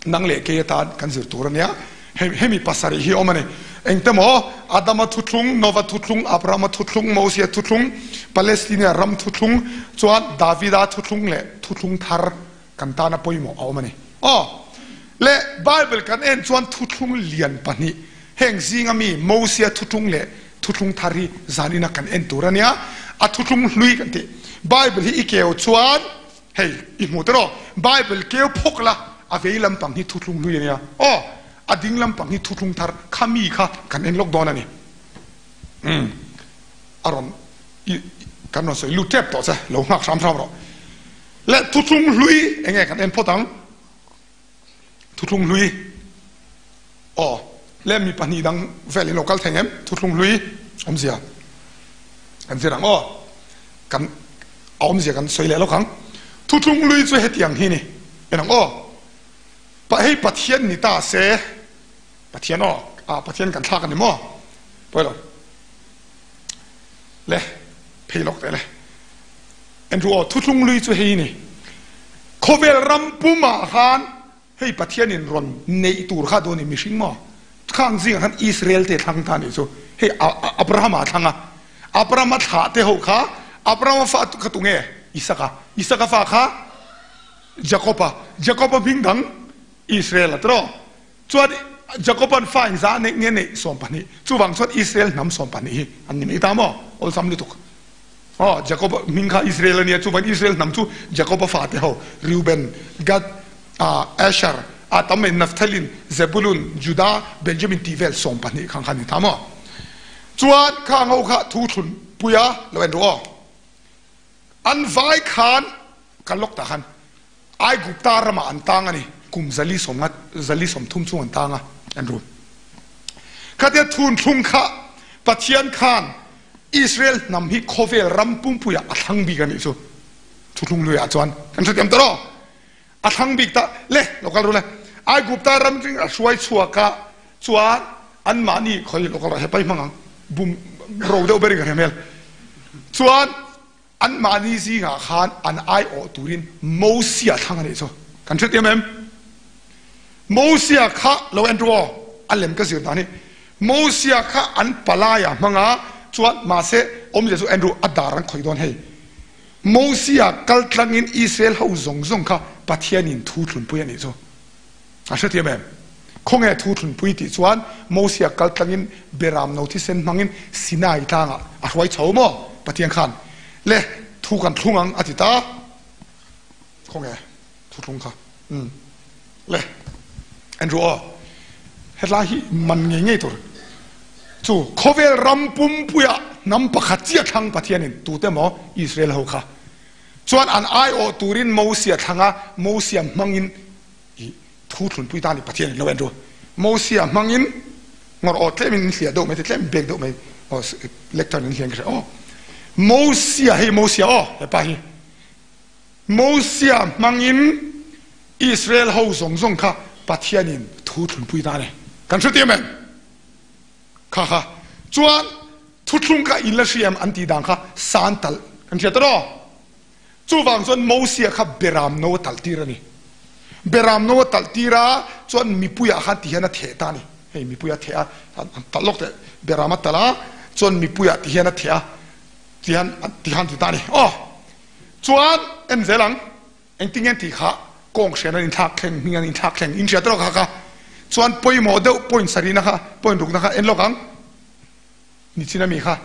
Nang leh kei atan kan zir tur a nia. Hemi pasarih hi awm a ni. Engte maw? Adama thuthlung, Nova thuthlung, Abrahama thuthlung, Mosia thuthlung, Palestina ram thuthlung, chuan Davida thuthlung leh thuthlung thar kan tana pawimawh a awm a ni. Aw. Le Bible kan en chuan thuthlung lian pahnih, heng zinga mi Mosia thuthlung leh thuthlung thar hi zanina kan en tur a nia. A thuthlung hlui kan tih. Bible hi i keu chuan Hei, i hmu tawh rawh, Bible keu phawk la, a vei lampang hi thuthlung hlui a nia, aw, a ding lampang hi thuthlung thar, kha mi kha kan en lawk dawn a ni. Umm, a rawn, i, kan rawn sawi lut tep tawh che, lo nghak hram hram rawh. Le, thuthlung hlui eng nge kan en phawt ang? Thuthlung hlui, aw, le mi pahnih dang vel in lo kal thei ngem? Thuthlung hlui awmzia kan zir ang aw. Kan a awmzia kan sawi leh lawk ang. Thuthlung lui chu hetiang hi ni. En ang aw. Pa hei Pathian ni ta se, Pathian aw, ah Pathian kan thlak a ni maw? Pawi lo. Le, phei lawk teh le. Andrew aw, thuthlung lui chu hei ni. Khawvel ram pumah khan hei Pathianin rawn neih tur kha dawn i mihring maw? Khang zingah khan Israel te thlang ta nih chu. Hei Abrahama thlang a. Abrahama thlah te ho kha, Abrahama fa kha tunge? Isaka. Isaka fa kha Jakoba. Jakoba hming dang Israel a tiraw? Chuan Jakoban fa engzah neih nge neih 12. Chuvang chuan Israel hnam 12 hi an ni mai ta maw? Awlsam lutuk. Aw, Jakob hming kha Israel a nia, chuvang Israel hnam chu Jakoba fate ho, Reuben, Gad, Asher, a tam mai, Naphthalin, Zebulun, Judah, Benjamin tih vel 12 khang kha an ni ta maw? Chuan khang ho kha thu thlun pui a lo en rawh aw. An vai khan kan lawk tah khan Aigupta ramah an tang a ni, kum zali sawm nga, zali 30 chung an tang a, an run. Khatia thunthlung kha Pathian khan Israel hnam hi khawvel ram pumpuiah a thlang bik a nih chu. Thuthlung luiah chuan kan hrethiam ta rawh. A thlang bik ta le, lo kal ru le. Aigupta ram ring a hruai chhuak a chuan anmahni khawi lo kal rawh hepai hmang ang bum ro deuh ber in ka hre hmel. Chuan Anmahni zingah khan an aiawh turin Mosia thlang a nih chu. Kan hrethiam em? Mosia kha lo en ru aw, a lem ka zir dan hi. Mosia kha an palai-a hmang a, chuan mahse awmzia chu en ru, a dar an khawih dawn hei. Mosia kal tlangin Israel ho zawng zawng kha Pathianin thu thlunpui a nih chu. A hrethiam em? Khawnge thu thlunpui tih chuan Mosia kal tlangin Beram no thisen hmangin Sinai tlangah a hruai chho maw? Pathian khan le thu kan thlung ang a ti ta. Khawnge thu thlung kha? Umm le Andrew aw hetlai hi man ngei ngei tur chu khawvel ram pumpuiah hnam pakhat chiah thlang Pathianin tute maw Israel ho kha chuan an aiawh turin Mosia thlanga Mosia hmangin I thu thlunpui tan i Pathian in lo en ru. Mosia hmangin ngawr aw tlem in in hliah deuh mai te tlem bek deuh mai aw lectern in hlian ka hria aw. Mosia hei Mosia aw hepa hi. Mosia hmangin Israel ho zawng zawng kha Pathian in thu thlunpui tan e. Kan hrethiam em? Kha kha chuan thuthlung kha in la hria em an tih dan kha san talh kan hria ta raw. Chuvang chuan Mosia kha Beram no a talh tir a ni. Beram no a talh tir a, chuan mipuiah khan ti hian a theh ta a ni. Hei mipui a theh a, an talh lawk teh, Beram a talh a, chuan mipuiah ti hian a theh a, ti hian ti khan ti ta a ni. Aw! Chuan en zel ang, engtin nge an tih kha, kawng hrian an inthlak thleng, hming an inthlak thleng, inhria tawk kha kha. Chuan pawimawh deuh point sarihna kha, point rukna kha en lawk ang. Nichin ami kha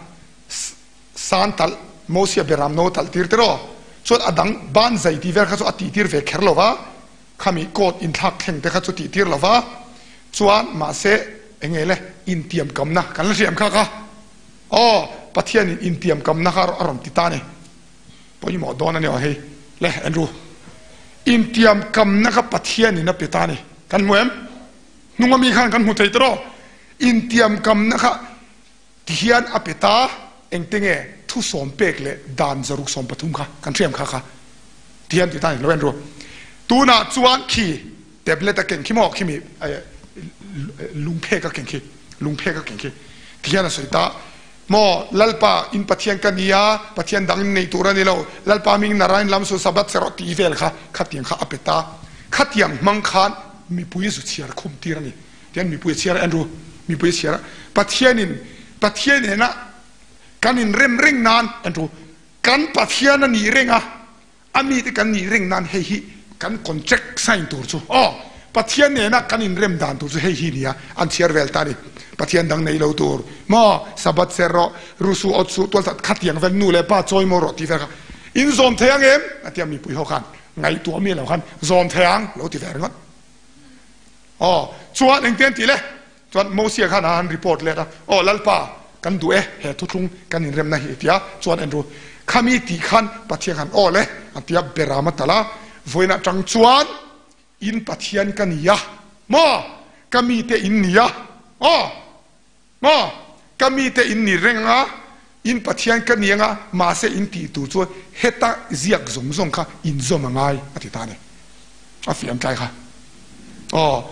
san talh Mosia Beram no talh tir tiraw? Chuan a dang ban zai tih vel kha chu a tih tir ve kher lo va, khami coat inthlak thleng te kha chu tih tir lo va, chuan mahse enge le intiam kamna kan la hriam kha kha aw Pathian in intiam kamna kha a rawn ti ta ni pawimawh dawn a ni aw hei le Andrew intiam kamna kha Pathian in a pe ta ni kan hmu em? Hnung ami khan kan hmu thei tiraw? Intiamkamna kha tihian a pe ta, engte nge thu sawm pek leh dan zaruk 13 kha kan hriam kha kha tihian ti ta ni lo en ru. Tunah chuan khi tablet a keng khi maw khimi lungphek a keng khi lungphek a keng khi tihian a sawi ta maw Lalpa in Pathian ka nia Pathian dang in nei tur a ni lo Lalpa hming Narayan lam su Sabbath serh tih vel kha khatiang kha a pe ta khatiang hmang khan mipui zu chhiar khum tir a ni. Tian mipui a chhiar a, Andrew, mipui a chhiar a, Pathianin Pathian nena kan inrem reng nan, Andrew, kan Pathian a nih reng a, a mite kan nih reng nan hei hi kan contract sign tur chu, aw, Pathian nena kan inrem dan tur chu hei hi nia, an chhiar vel ta a ni. Pathian dang nei lo tur, maw, Sabbath ser rawh, rusu awt suh, tual that khatiang vel nu leh pa chawi maw rawh tih vel kha in zawm thei ang em? A tia mipui ho khan ngaihtuah mi lo khan zawm thei ang lo ti ve ringawt. Aw, chuan engte an tih le? Chuan Mosia khan a han report let a, Aw Lalpa, kan duh e, he thuthlung kan inremna hi tia, chuan en ru. Khami tih khan Pathian khan aw le, an ti a, Beram a tal a, vawiin atang chuan in Pathian ka ni a, maw? Ka mite in ni a, aw, maw? Ka mite in ni reng a. In Pathian ka ni anga, mahse in tih tur chuan heta ziak zawng zawng kha inzawm a ngai, a ti ta a ni. A fiam tlai kha. Aw,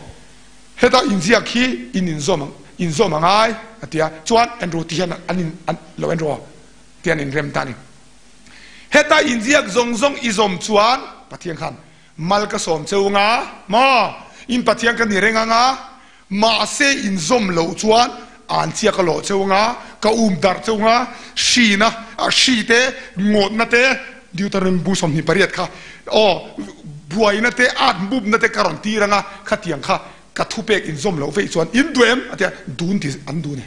heta inziak hi in inzawm inzawm a ngai, a ti a. Chuan Andrew ti hian an in an lo Andrew aw ti an inrem ta a ni. Heta inziak zawng zawng i zawm chuan Pathian khan mal ka sawm cheu anga maw? In Pathian ka ni reng anga, Mahse inzawm loh chuan an chiak a lawh cheu anga, ka um darh cheu anga, hrina, hri te, ngawtna te, Deuteronomy bu 28 kha, aw, buaina te, at mupna te ka rawn tir anga, khatiang kha ka thupek inzawm loh veih chuan in duh em? a ti a, dun ti an dun e.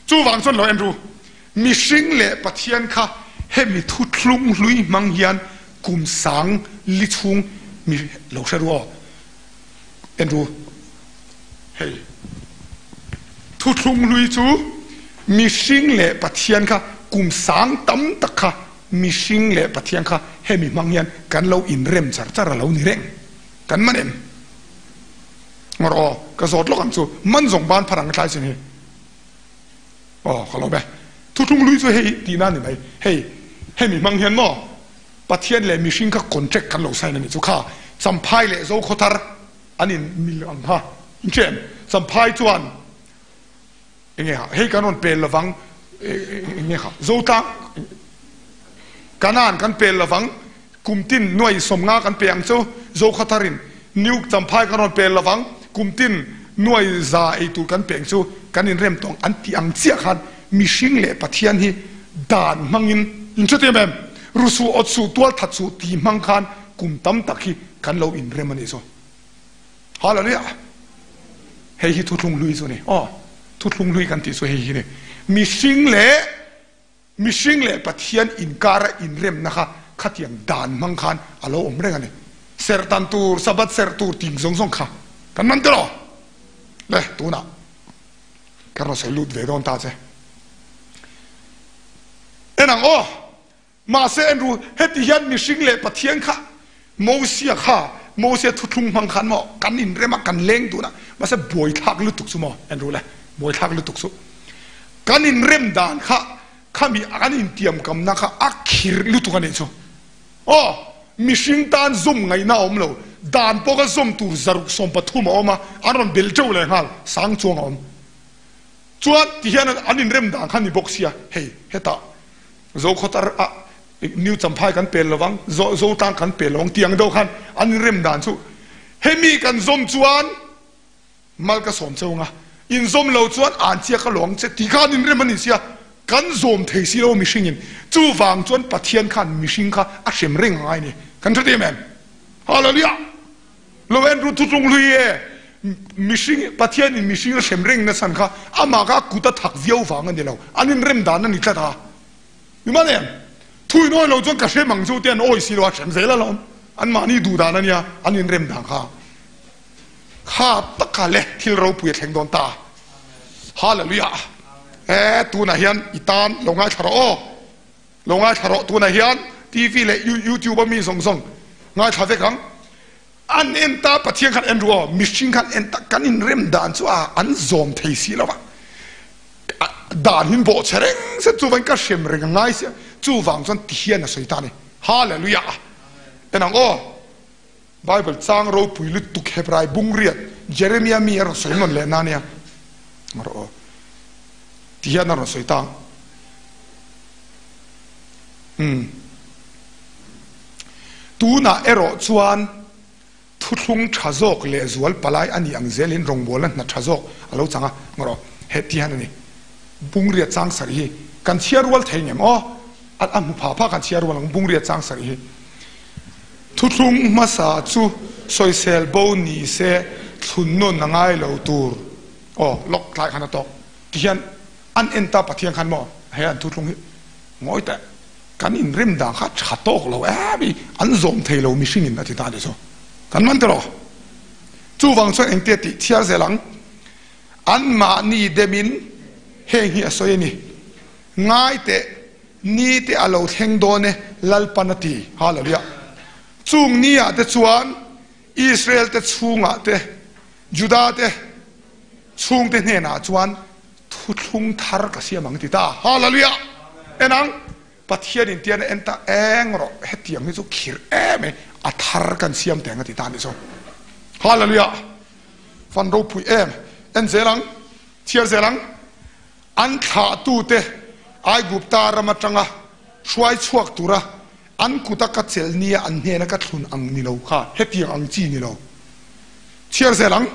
Chuvang chuan lo en ru, mihring leh Pathian kha hemi thuthlung hlui hmang hian kum sang li chhung mi lo hre ru aw. En ru, hei thuthlung hlui chu mihring leh Pathian kha kum sang tam tak kha mihring leh Pathian kha hemi hmang hian kan lo inrem char char a lo ni reng. Kan man em? Ngawr aw, ka zawt lawk ang chu, man zawng ban phar ang tlai chin hi. Aw, ka lawm e. Thuthlung hlui chu hei tihna a ni mai. Hei, hemi hmang hian maw? Pathian leh mihring kha contract kan lo sign a nih chu kha Champhai leh Zokhawthar an in mil ang kha in hria em? Champhai chuan enge ha hei kan rawn pel lovang enge kha Zotlang Kanan kan pel lovang kumtin nuai sawmnga kan pe ang chu Zokhawthar in New Champhai kan rawn pel lovang kumtin nuai za ei tur kan pe ang chu kan in rem tawng an tih ang chiah khan mihring leh Pathian hi dan hmangin in hre tih em em? Rusuh awt suh tual that suh tih hmang khan kum tam tak hi kan lo inrem a nih chu. Hallelujah! Hei hi thuthlung hlui chu a ni. Aw, thuthlung hlui kan tih chu hei hi a ni. Mihring leh mihring leh Pathian inkara inremna kha khatiang dan hmang khan a lo awm reng a ni. Serhtan tur, Sabbath serh tur ting zawng zawng kha kan man tiraw? Le, tunah ka rawn sawi lut ve dawn ta che. En ang aw! Mahse Andrew, heti hian mihring leh Pathian kha Mosia kha, Mosia thuthlung hmang khan maw kan inrem a, kan leng dun a, mahse buaithlak lutuk chu maw Andrew le, buaithlak lutuk chu. Kan inrem dan kha, khami kan intiamkamna kha a khirh lutuk a nih chu. Aw, mihring tan zawm ngaihna a awm lo, dan pawh kha zawm tur 113 a awm a, an rawn bel teuh leh nghal, sang chuang a awm. Chuan ti hian an inrem dan kha ni bawk sia, hei hetah Zokhawtar ah New Champhai kan pel lovang, Zotlang kan pel lovang tih ang deuh khan an inrem dan chu hemi kan zawm chuan mal ka sawm cheu anga, inzawm lo chuan an chiak a lawng che tih kha an inrem a ni sia, kan zawm thei si lo mihringin, chuvang chuan Pathian khan mihring kha a hrem reng a ngai a ni, kan hre em em? Hallelujah! Lo en ru thutlung hlui e, mihring, Pathian in mihring a hrem reng na chhan kha amah kha a kut a thak viau vang a ni lo, an inrem dan a ni tlat a. Mi man em? Thu in awi lo chuan ka hrem ang chu te an awi si lo a, hrem zel alawm. An mahni duh dan a nia, an inrem dan kha. Kha taka le thil ropui a thleng dawn ta. Hallelujah! E, tunah hian i tan lo ngaithla rawh aw. Lo ngaithla rawh tunah hian TV leh YouTube a mi zawng zawng ngaithla vek ang. An en ta Pathian khan en ru aw, mihring khan en ta kan inrem dan chu a an zawm thei si lo va. Dan hin bawh chhe reng se chuvangin ka hrem reng a ngai sia chuvang chuan ti hian a sawi ta a ni. Hallelujah! En ang aw. Bible chang ropui lutuk Hebrai bungriat Jeremia mi a rawn sawi nawn leh na nia. Rawh aw. Ti hian a rawn sawi ta ang. Umm. Tunah erawh chuan thuthlung tha zawk leh zual palai a nih ang zelin rawngbawlna hna tha zawk a lo chang a. Rawh aw. He ti hian a ni. Bungriat chang sarih hi kan chhiar rual thei ngem aw. A hmu pha pha kan chhiar rual ang Bungriat chang sarih hi. Thuthlung hmasa chu sawisel bo ni se thlun nawn a ngai lo tur aw lawk tlai khan a tawk ti hian an en ta Pathian khan maw he an thuthlung hi ngawi teh kan inrem dan kha tha tawk lo em i an zawm thei lo mihring in a ti ta ni chu kan man tiraw chuvang chuan engtia tih chhiar zel ang an mahni dem in heng hi a sawi a ni ngai teh Ni te a lo thleng dawn e, Lalpan a ti. Hallelujah. Chung ni ah te chuan Israel te chhungah te, Juda te chhungte hnenah chuan thuthlung thar ka siam ang ti ta. Hallelujah. En ang, Pathian in tian a en ta eng rawh, hetiang hi chu khirh em e, a thar kan siam teng a ti ta a nih chu. Hallelujah! Van ropui em! En zel ang, chhiar zel ang. An thlahtute Aigupta ram atanga hruai chhuak tura an kuta ka chelh nia an hnena ka thlun ang ni lo kha hetiang ang chi ni lo. Chhiar zel ang,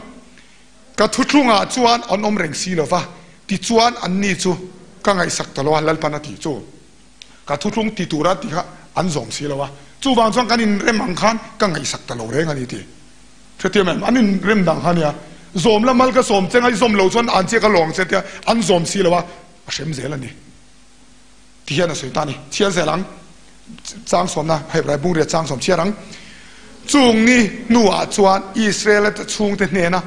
Ka thuthlungah chuan an awm reng si lo va, tichuan anni chu ka ngaihsak ta lo a, Lalpan a tih chu. Ka thuthlung ti tura tih kha an zawm si lo a, chuvang chuan kan inrem ang khan ka ngaihsak ta lo reng a ni tih. Hrethiam em? An inrem dang kha nia. Zawm la mal ka sawm che ngaihzawm lo chuan an chiah ka lawng che tia an zawm si lo a, a hrem zel a ni. Ti hian a sawi ta a ni. Chhiar zel ang. Chang sawmna, Hebrai bungriat chang sawm chhiar ang. Chung ni hnuah chuan Israela te chhungte hnena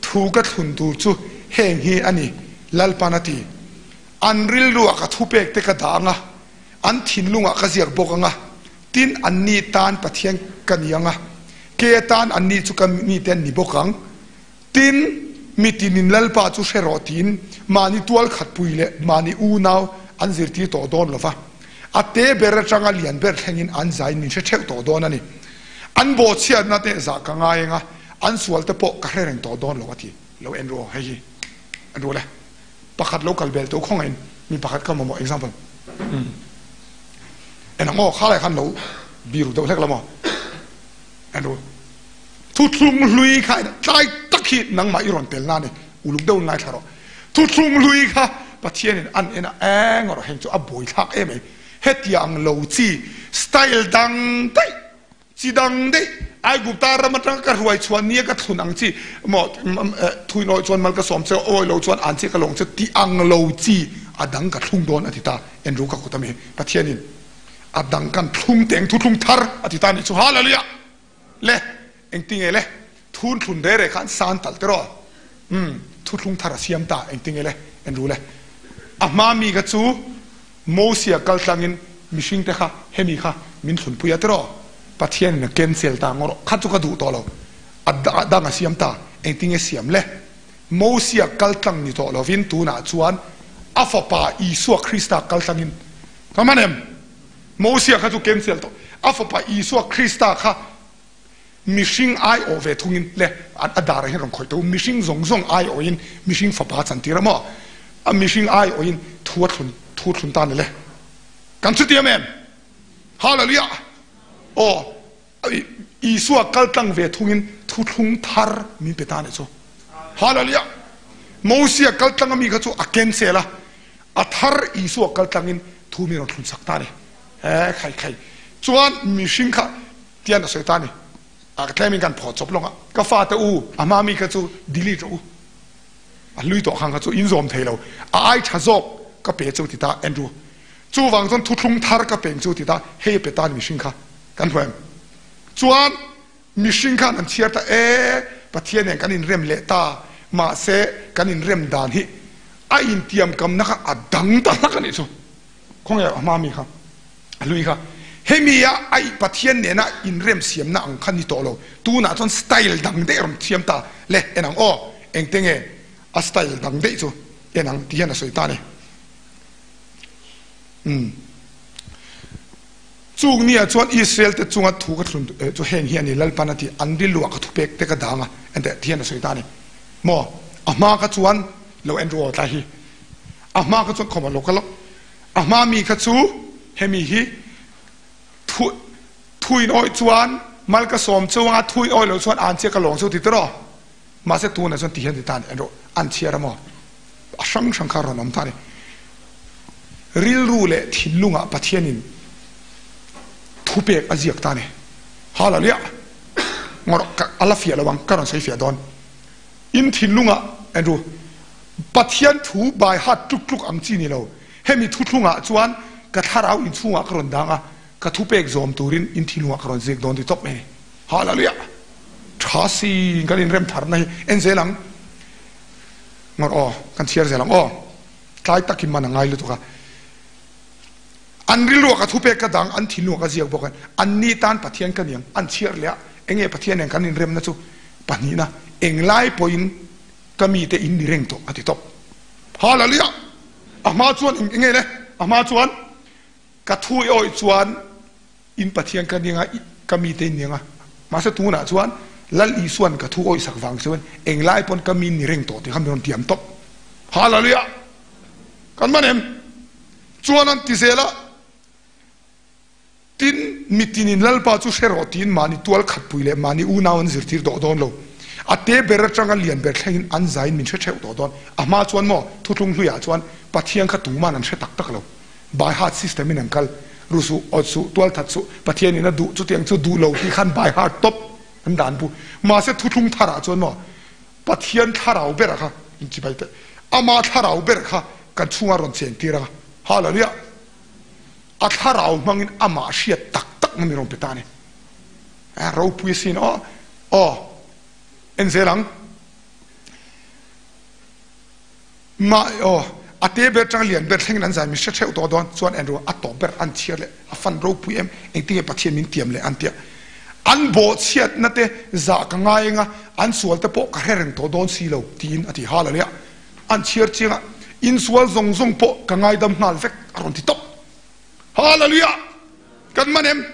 thu ka thlun tur chu heng hi a ni, Lalpan a ti. An rilruah ka thupek te ka dah ang a, an thinlungah ka ziak bawk ang a, tin anni tan Pathian ka ni ang a, ke atan anni chu ka mite an ni bawk ang. Tin, mitinin Lalpa chu hre rawh tiin mahni tual khatpui leh mahni unau an zirtir tawh dawn lo va, a te ber atanga lian ber thlengin an zain min hre theuh tawh dawn a ni. An bawhchhiatna te zah ka ngai ang a, an sual te pawh ka hre reng tawh dawn lo a ti. Lo en ru aw, hei hi en ru le. Pakhat lo kal bel tawh khawngaihin mi pakhat ka mamawh example en ang aw khalai khan lo biru deuh hlek lo maw en ru thuthlung hlui kha tlai tak hi nangmah i rawn tel na ni uluk deuh ngaithla rawh thuthlung hlui kha Pathianin an en a eng rawh heng chu a buai thlak em mai hetiang lo chi style dang daih Chi dang daih, Aigupta ram atanga ka hruai chhuah nia ka thlun ang chi maw, thui nawi chuan mal ka sawm che, awi lo chuan an che ka lawng che ti ang lo chi a dang ka thlung dawn a ti ta. Andrew ka kut ami Pathianin a dang kan thlung teng thuthlung thar a ti ta nih chu. Hallelujah! Le, engtinge le? Thun thlun re re khan san talh tiraw? Umm, thuthlung thar a siam ta, engtinge le? Andrew le, a hma mi kha chu Mosia kal tlangin mihringte kha hemi kha min thlunpui a tiraw? Pathianin a cancel ta ngawrh kha chu ka duh tawh lo. A dang a siam ta, engtinge siam le? Mosia kal tlang ni tawh lovin tunah chuan a fapa Isua Krista kal tlangin ka hman em? Mosia kha chu cancel tawh, a fapa Isua Krista kha Mihring aiawh ve thungin le a darah hian rawn khawih tawh u, mihring zawng zawng aiawhin mihring fapa a chantir a maw? A mihring aiawhin thu a thlun thu thlun ta ni le. Kan chutiam em? Hallelujah! Aw, Isua kal tlang ve thungin thuthlung thar min pe ta ni chu. Hallelujah! Mosia kal tlang ami kha chu a cancel a, a thar Isua kal tlangin thu min rawn thlun sak ta ni. He khai khai chuan mihring kha Tian a sawi ta ni. A ka tlemin kan phaw chawp lawng a, ka fate u, a hma mi kha chu delete rawh u. A hlui tawh khang kha chu in zawm thei lo. A ai tha zawk ka pe chu ti ta Andrew. Chuvang chuan thuthlung thar ka peng chu ti ta hei a pe ta ni mihring kha kan hmu em? Chuan mihring khan an chhiar ta e, Pathian nen kan inrem leh ta, mahse kan inrem dan hi a intiamkamna kha a dang ta hlak a nih chu. Khawnge a hma mi kha? A hlui kha hemi a ai Pathian nena inremsiamna ang kha ni tawh lo, tunah chuan style dang daih a rawn thiam ta le, en ang aw, engte nge a style dang daih chu en ang ti hian a sawi ta a ni. Umm. Chung nia chuan Israel te chunga thu ka thlun chu heng hi a ni, Lalpan a ti, an rilruah ka thupek te ka dang a, enteh ti hian a sawi ta a ni. Maw? A hma kha chuan lo en ru aw tlai hi. A hma kha chuan khawm a lo kal a. A hma mi kha chu hemi hi thu thuin awih chuan mal ka sawm cheu anga thuin awih loh chuan an chiah ka lawng cheu ti tiraw? Mahse tunah chuan ti hian ti ta ni en rawh an chhiar a maw? A hrang hrang kha rawn awm ta ni. Rilru leh thinlungah Pathianin thupek a ziak ta ni. Hallelujah! Ngawrh ka a la fiah lo ang ka rawn sawi fiah dawn. In thinlungah en ru. Pathian thu bai hat tluk tluk ang chi ni lo. Hemi thuthlungah chuan ka thlarau inchhungah ka rawn dang a, ka thupek zawm turin in thinlungah ka rawn ziak dawn ti tawp mai ni. Hallelujah! Tha siin kan inrem tharna hi en zel ang. Ngawr aw, kan chhiar zel ang aw. Tlai takin man a ngai lutuk a. An rilruah ka thupek ka dang, an thinlungah ka ziak bawk a. Anni tan Pathian ka ni ang, an chhiar leh a. Enge Pathian nen kan inremna chu pahnihna, englai pawhin Ka mite in ni reng tawh a ti tawp. Hallelujah! A hma chuan eng enge le? A hma chuan? Ka thu i awih chuan in Pathian ka ning a, ka mite in ning a. Mahse tunah chuan Lal Isua'n ka thu awih sak vang chuan englai pawn ka mi ni reng tawh tih kha min rawn tiam tawp. Hallelujah! Kan man em? Chuan an ti zel a, Tin, mitinin Lalpa chu hre rawh tiin mahni tual khatpui leh mahni unau an zirtir tawh dawn lo. A te ber atanga lian ber thlengin an zaiin min hre theuh tawh dawn. A hma chuan maw, thuthlung hluiah chuan Pathian kha tuman an hre tak tak lo. By heart system in an kal. Ru suh, awt suh, tual that suh, Pathian in a duh, chutiang chu duh lo tih khan by heart tawp an dan bu. Mahse thuthlung tharah chuan maw, Pathian thlarau ber kha inchibai teh, ama thlarau ber kha kan chhungah rawn cheng tir ang a. Hallelujah! A thlarau hmangin amah hriat tak tak na mi rawn pe ta a ni. A ropui asin aw. Aw, en zel ang. Mah aw, a te ber tang lian ber thlengin an zai mi hre theuh tawh dawn chuan en ru a tawp ber an chhiar leh a fan ropui em engtinge Pathian min tiam leh an tia. An bawhchhiatna te zah ka ngai eng a, an sual te pawh ka hre reng tawh dawn si lo tiin a ti hal a nia. An chhiar chiang a, insual zawng zawng pawh ka ngaidam nghal vek a rawn ti tawp. Hallelujah! Kan man em?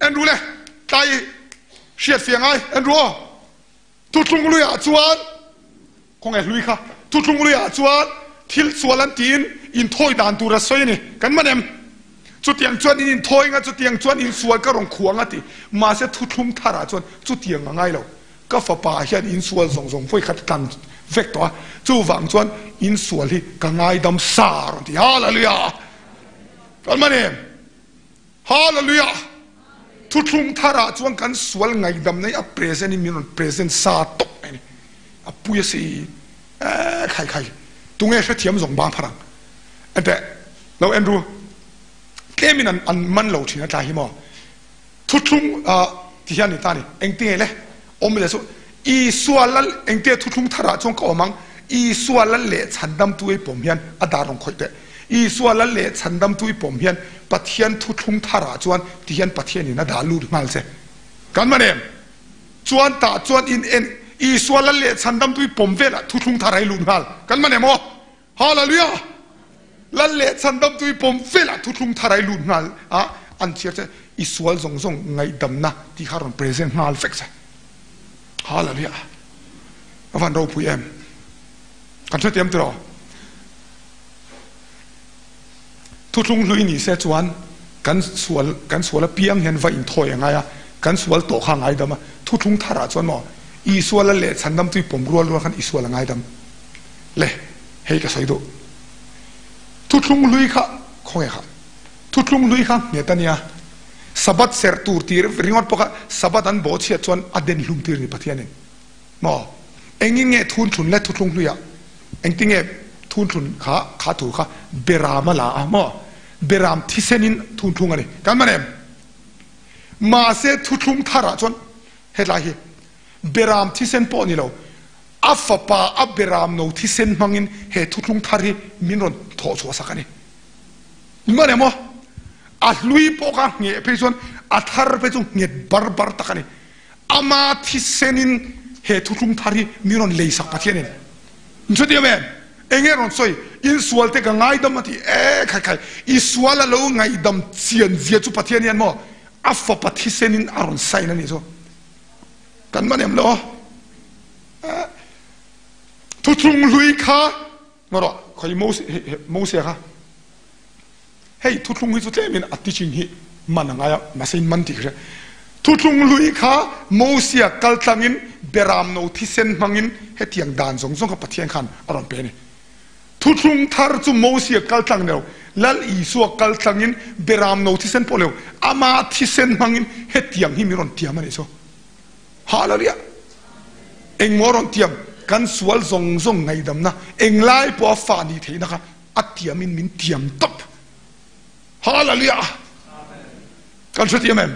En ru le, tlai hriat fiah ngai, en ru aw. Thuthlung luiah chuan, khawnge hlui kha, thuthlung luiah chuan thil sual an tiin inthawi dan tur a sawi a ni. Kan man em? Chutiang chuan in inthawi anga, chutiang chuan insual ka rawn khuang a ti. Mahse thuthlung tharah chuan chutiang a ngai lo. Ka fapa hian insual zawng zawng vawi khat tlan vek tawh a, chuvang chuan insual hi ka ngaidam sa a rawn ti. Hallelujah! Kan man em? Hallelujah! Thuthlung tharah chuan kan sual ngaidamna hi a present in min rawn present sa tawp mai a ni. A pui a si eh khai khai. Tunge hrethiam zawng bang phar ang? Enteh, lo en ru. Tlemin an an man lo thin a tlai hi maw? Thuthlung ah ti hian ni ta ni, engtinge le? Awm leh chu Isua lal engtinge thuthlung tharah chuan ka awm ang? Isua lal leh chhandamtu ei pawm hian a dar rawn khawih teh. Isua lal leh chhandamtu i pawm hian Pathian thuthlung tharah chuan ti hian Pathianin a dah lut nghal che. Kan man em? Chuan tah chuan in en Isua lal leh chhandamtu i pawm velah thuthlung thar a i lut nghal. Kan man em aw? Hallelujah! Lal leh chhandamtu i pawm velah thuthlung thar a i lut nghal a, an chhiar che i sual zawng zawng ngaihdamna tih kha a rawn present nghal vek che. Hallelujah! A van ropui em? Kan hrethiam tiraw? Thuthlung hlui ni se chuan kan sual kan sual apiang hian va inthawi a ngai a, kan sual tawh kha a ngaidam a. Thuthlung tharah chuan maw Isua lal leh chhandamtu i pawm rual rual khan i sual a ngaidam le, hei ka sawi duh. Thuthlung hlui kha khawnge kha? Thuthlung hlui kha nghet a nia. Sabbath serh tur tih ringawt pawh kha Sabbath an bawhchhiat chuan a den hlum tir a ni Pathianin. Maw? Engin nge thunthun le thuthlung hluiah engtinge thunthun kha kha thu kha beram a la a maw? Beram thisenin thunthung a ni. Kan man em? Mahse thuthlung tharah chuan hetlai hi beram thisen pawh ni lo, a fapa a beram no thisen hmangin he thuthlung thar hi min rawn thawh chhuah sak a ni. Man em aw? A hlui pawh kha ngheh phei chuan a thar phei chu nghet bar bar tak a ni. Ama thisenin he thuthlung thar hi min rawn lei sak Pathianin. In hrethiam em? Enge rawn sawi? In sual te ka ngaidam a ti e khai khai. I sual a lo ngaihdam chian zia chu Pathian hian maw a fapa thisenin a rawn sign a nih chu. Kan man em lo? Thuthlung hlui kha ngaw rawh khawi Mose kha. Hei thuthlung hi chu tlemin a teaching hi man a ngai a, mahse in man tih ka hria. Thuthlung hlui kha Mosia kal tlangin Beram no thisen hmangin hetiang dan zawng zawng kha Pathian khan a rawn pe a ni. Thuthlung thar chu Mosia kal tlang ni lo, Lal Isua kal tlangin Beram no thisen pawh lo, ama thisen hmangin hetiang hi min rawn tiam a nih chu. Hallelujah! Engmaw a rawn tiam? Kan sual zawng zawng ngaihdamna, englai pawha fa nih theihna kha A tiam in min tiam tawp. Hallelujah! Kan hre tiam em?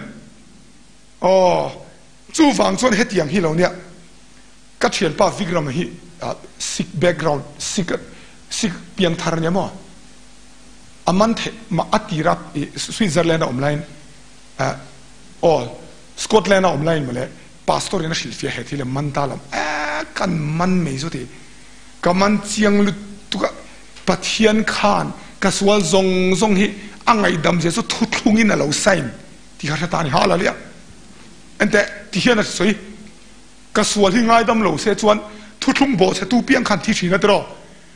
Aw, chuvang chuan hetiang hi lo nia, ka thianpa Vikram hi Sikh background, Sikh, Sikh piangthar ania maw? A man theih, mah a tira Switzerland a awm laiin, aw, Scotland a awm laiin mawle, pastor in a hrilhfiah he thil a man ta lo, eh, kan man mai chu ti. Ka man chiang lutuk a, Pathian khan ka sual zawng zawng hi a ngaihdam zia chu thuthlungin a lo sign tih kha hre ta a ni. Hallelujah! Enteh, ti hian a sawi, Ka sual hi ngaidam lo se chuan thuthlung bawhchhetu piang khan thi thin a tiraw?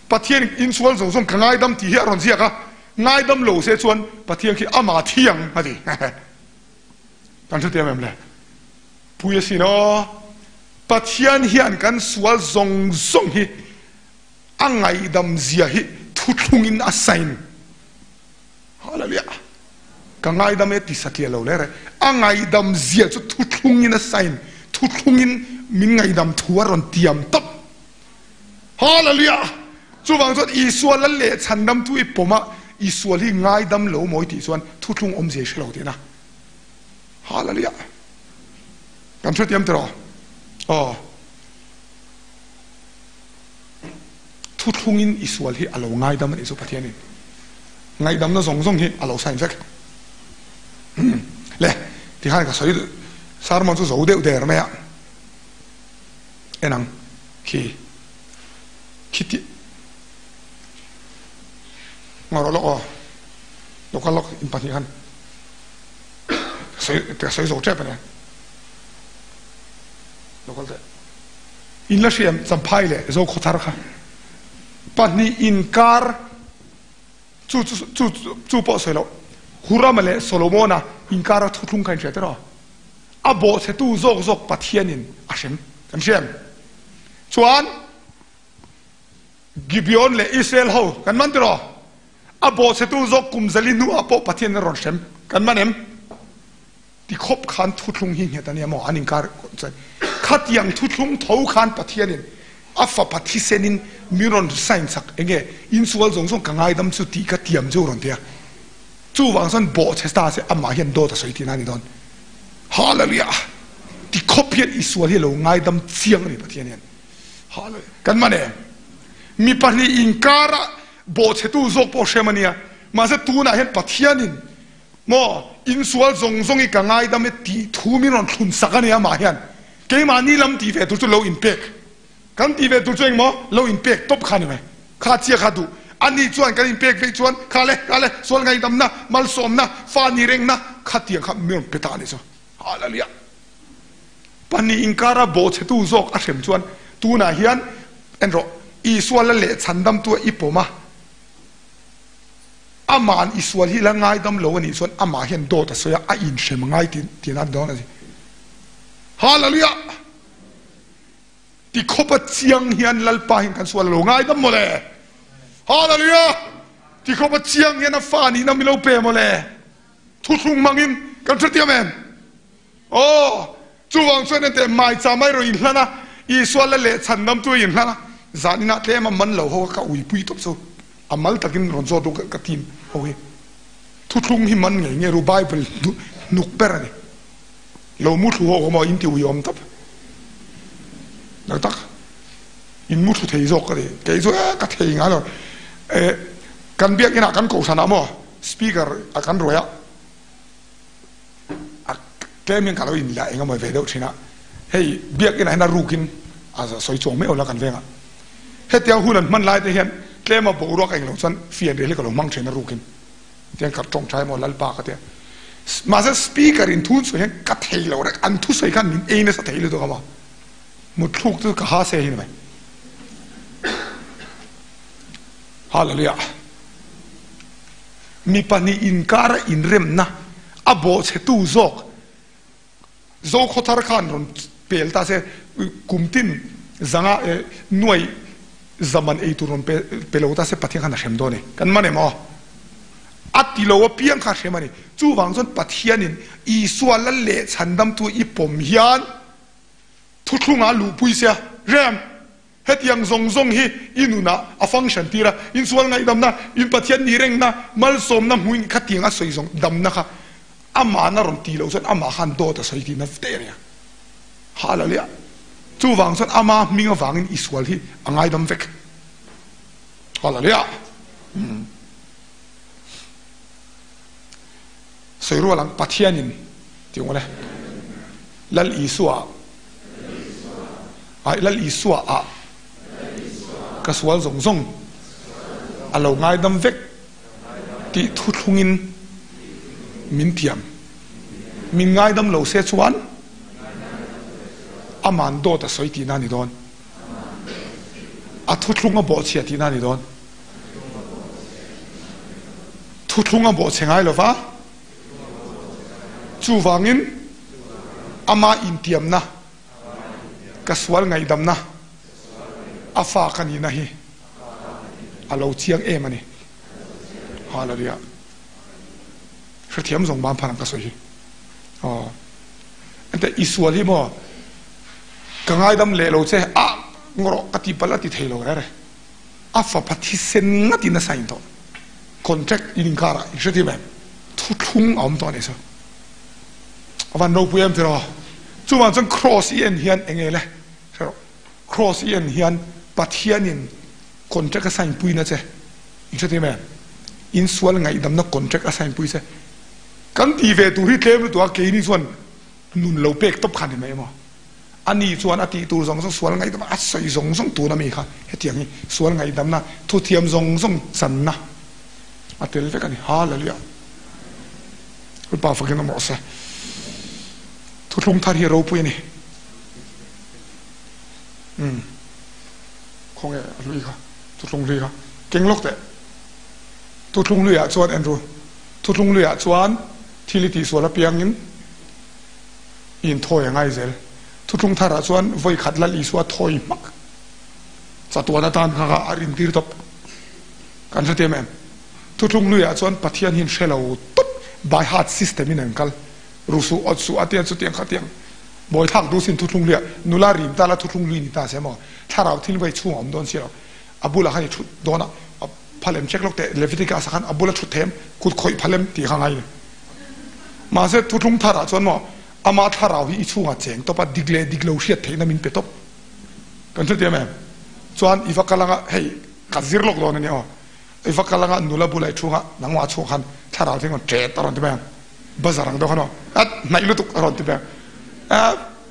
Pathian in sual zawng zawng ka ngaidam tih hi a rawn ziak a, ngaidam lo se chuan Pathian khi amah thi ang a ti. Kan hrethiam em le? Pui asin aw. Pathian hian kan sual zawng zawng hi a ngaihdam zia hi thuthlungin a sign. Hallelujah! Ka ngaidam e ti satliah lo le re. A ngaihdam zia chu thuthlungin a sign, thuthlungin min ngaihdam thu a rawn tiam tawp. Hallelujah! Chuvang chuan Isua lal leh chhandamtu i pawm a, i sual hi ngaidam lo mawi tih chuan thuthlung awmzia i hre lo tihna. Hallelujah! Kan hrethiam tiraw? Aw. Thuthlungin i sual hi a lo ngaidam a nih chu Pathianin ngaihdamna zawng zawng hi a lo sign vek. Le, tikhan ka sawi sermon chu zo deuh der mai a. En ang khi khi ti ngaw rawh lawk aw lo kal lawk in pahnih khan ka sawi ka sawi zo tep a nia lo kal teh in la hriam champhai leh zokhawthar kha pahnih inkar chu chu chu chu pawh sawi loh Hurama leh Solomona inkara thuthlung kha in hria tiraw. A bawhchhetu zawk zawk Pathianin a hrem kan hriam chuan Gibeon leh Israel ho kan man tiraw? A bawhchhetu zawk kum zali hnuah pawh Pathianin a rawn hrem kan man em? Ti khawp khan thuthlung hi nghet a nia maw? An inkar chuan khatiang thuthlung tho khan Pathianin a fapa thisenin min rawn sign sak enge insual zawng zawng ka ngaidam chu tih ka tiam chu rawn ti a. Chuvang chuan bawhchhe ta che amah hian dawt a sawi tihna a ni dawn. Hallelujah! Ti khawp hian Isual hi a lo ngaidam chiang a ni Pathian hian. Hallelujah! Kan man em? Mi pahnih inkara bawhchhetu zawk pawh hrem a nia. Mahse tunah hian Pathianin maw insual zawng zawng hi ka ngaidam e tih thu min rawn thlun sak a ni amah hian. Keimahni lam tih ve tur chu lo inpek. Kan tih ve tur chu engmaw lo inpek tawp kha ni mai. Kha chia kha duh. Ani chuan kan inpek veih chuan kha le, kha le, sual ngaihdamna, malsawmna, fa ni rengna khatiang kha min rawn pe ta a ni chu. Hallelujah! Pahnih inkara bawhchhetu zawk a hrem chuan tunah hian en rawh, Isua la leh chhandamtu a i pawm a, ama'n i sual hi la ngaidam lo a nih chuan amah hian dawt a sawi a, a inhrem a ngai tih a ni dawn a ni. Hallelujah! Ti khawp a chiang hian Lalpa hian kan sual a lo ngaidam mawle. Hallelujah! Ti khawp a chiang hian a fa nihna min lo pe mawle. Thuthlung hmangin kan hrethiam em? Aw, chuvang chuan enteh maicham ai rawn inhlan a, Isua la leh chhandamtu a inhlan a, zaninah tlem a man lo ho kha ka uipui tawp chu. A mal takin rawn zawt ru ka team ho hi. Thuthlung hi man ngei ngei ru Bible hnuk ber a ni. Lo mu thlu ho ka maw in ti uiawm tawp tak tak in mu thlu thei zawk ka ti kei chu e ka thei ngai lo e kan biak inah kan kohhran ah maw speaker a kan ruai a a tlem in ka lo in la eng emaw ve deuh thin a hei biak inah hian a ruk in a sawi chuang meuh lo kan veng ah hetiang hun an hman lai te hian tlem a boruak eng lo chuan fian rel hi ka lo hmang thin a ruk in. Tiang ka tawngtai maw Lalpa ka tia. Mahse speaker in thu sawi hian ka thei lo rek an thusawi khan min ei nasa thei lutuk a maw. Mutthluk chu ka ha se hi ni mai. Hallelujah. Mi pahnih inkara inremna a bawhchhetu zawk Zokhawthar khan rawn pel ta se kum tin zanga nuai zaman ei tur rawn pe lo ta se Pathian khan a hrem dawn e. Kan man em aw? A ti lo apiang kha a hrem a ni. Chuvang chuan Pathianin Isua lal leh chhandamtu i pawm hian thuthlungah a luhpui sia. Rem! Hetiang zawng zawng hi i nunah a function tir a, insual ngaihdamna, in Pathian ni rengna, malsawmna hmuin khatiang a sawi zawng damna kha amahna rawn ti loh chuan amah khan dawt a sawi tihna te a nia. Hallelujah! Chuvang chuan ama hming avangin i sual hi a ngaidam vek. Hallelujah! Sawi rual ang Pathianin tih ang le. Lal Isua Ai Lal Isua ah ka sual zawng zawng a lo ngaidam vek tih thuthlungin. Min tiam. Min ngaidam lo se chuan aman dawt a sawi tihna a ni dawn. A thuthlung a bawhchhia tihna a ni dawn. Thuthlung a bawhchhe ngai lo va, chuvangin ama intiamna, ka sual ngaihdamna, a fa ka nihna hi a lo chiang em a ni. Hallelujah. Hrethiam zawng ban phan ang ka sawi hi. Aw. Ente i sual hi maw ka ngaidam leh lo che a ngawrh ka ti palh a ti thei lo rere. A fapa thisen ngat in a sign tawh. Contract in inkar ah i hrethiam em? Thuthlung a awm tawh a nih chu. A van ropui em tiraw? Chuvang chuan cross i en hian enge le? Hre rawh. Cross i en hian Pathian in contract a sign pui na che. I hrethiam em? In sual ngaihdamna contract a sign pui che. Kan tih ve tur hi tlem lutuk a, keini chuan nun lo pek tawp kha ni mai emaw? Ani chuan a tih tur zawng zawng sual ngaihdam a sawi zawng zawng tuna mi kha hetiang hi sual ngaihdamna thuthiam zawng zawng channa a tel vek a ni. Hallelujah! Lalpa fakin awm rawh se. Thuthlung thar hi ropui a ni. Umm. Khawnge a hlui kha, thuthlung hlui kha keng lawk teh. Thuthlung hluiah chuan Andrew, thuthlung hluiah chuan thil i tihsual apiangin i inthawi a ngai zel. Thuthlung tharah chuan vawi khat Lal Isua thawi hmak chatuan atan kha kha a rintir tawp. Kan hre tiam em? Thuthlung hluiah chuan Pathian hi in hre lo tawp, by heart system in an kal. Ru suh, awt suh, a tiang chutiang kha tiang. Bawi thlak duh sin thuthlung hluiah nula rim ta la thuthlung hlui ni ta se maw? Thlarau thil vai chhung a awm dawn si lo. A bulah khan i thut dawn a, a phalem check lawk teh Leviticus ah khan a bula thut them kut khawih phalem tih kha ngai ni. Mahse thuthlung thar ah chuan maw ama thlarau hi i chhungah cheng tawp a, dik leh dik lo hriat theihna min pe tawp. Kan hre tiam em? Chuan i va kal anga hei ka zir lawk dawn a nia aw. I va kal anga nula bulah i chhung a, nangmah chhung khan thlarau thing rawn ṭet a rawn ti mai ang. Bazar ang deuh khan aw at hnaih lutuk a rawn ti mai ang.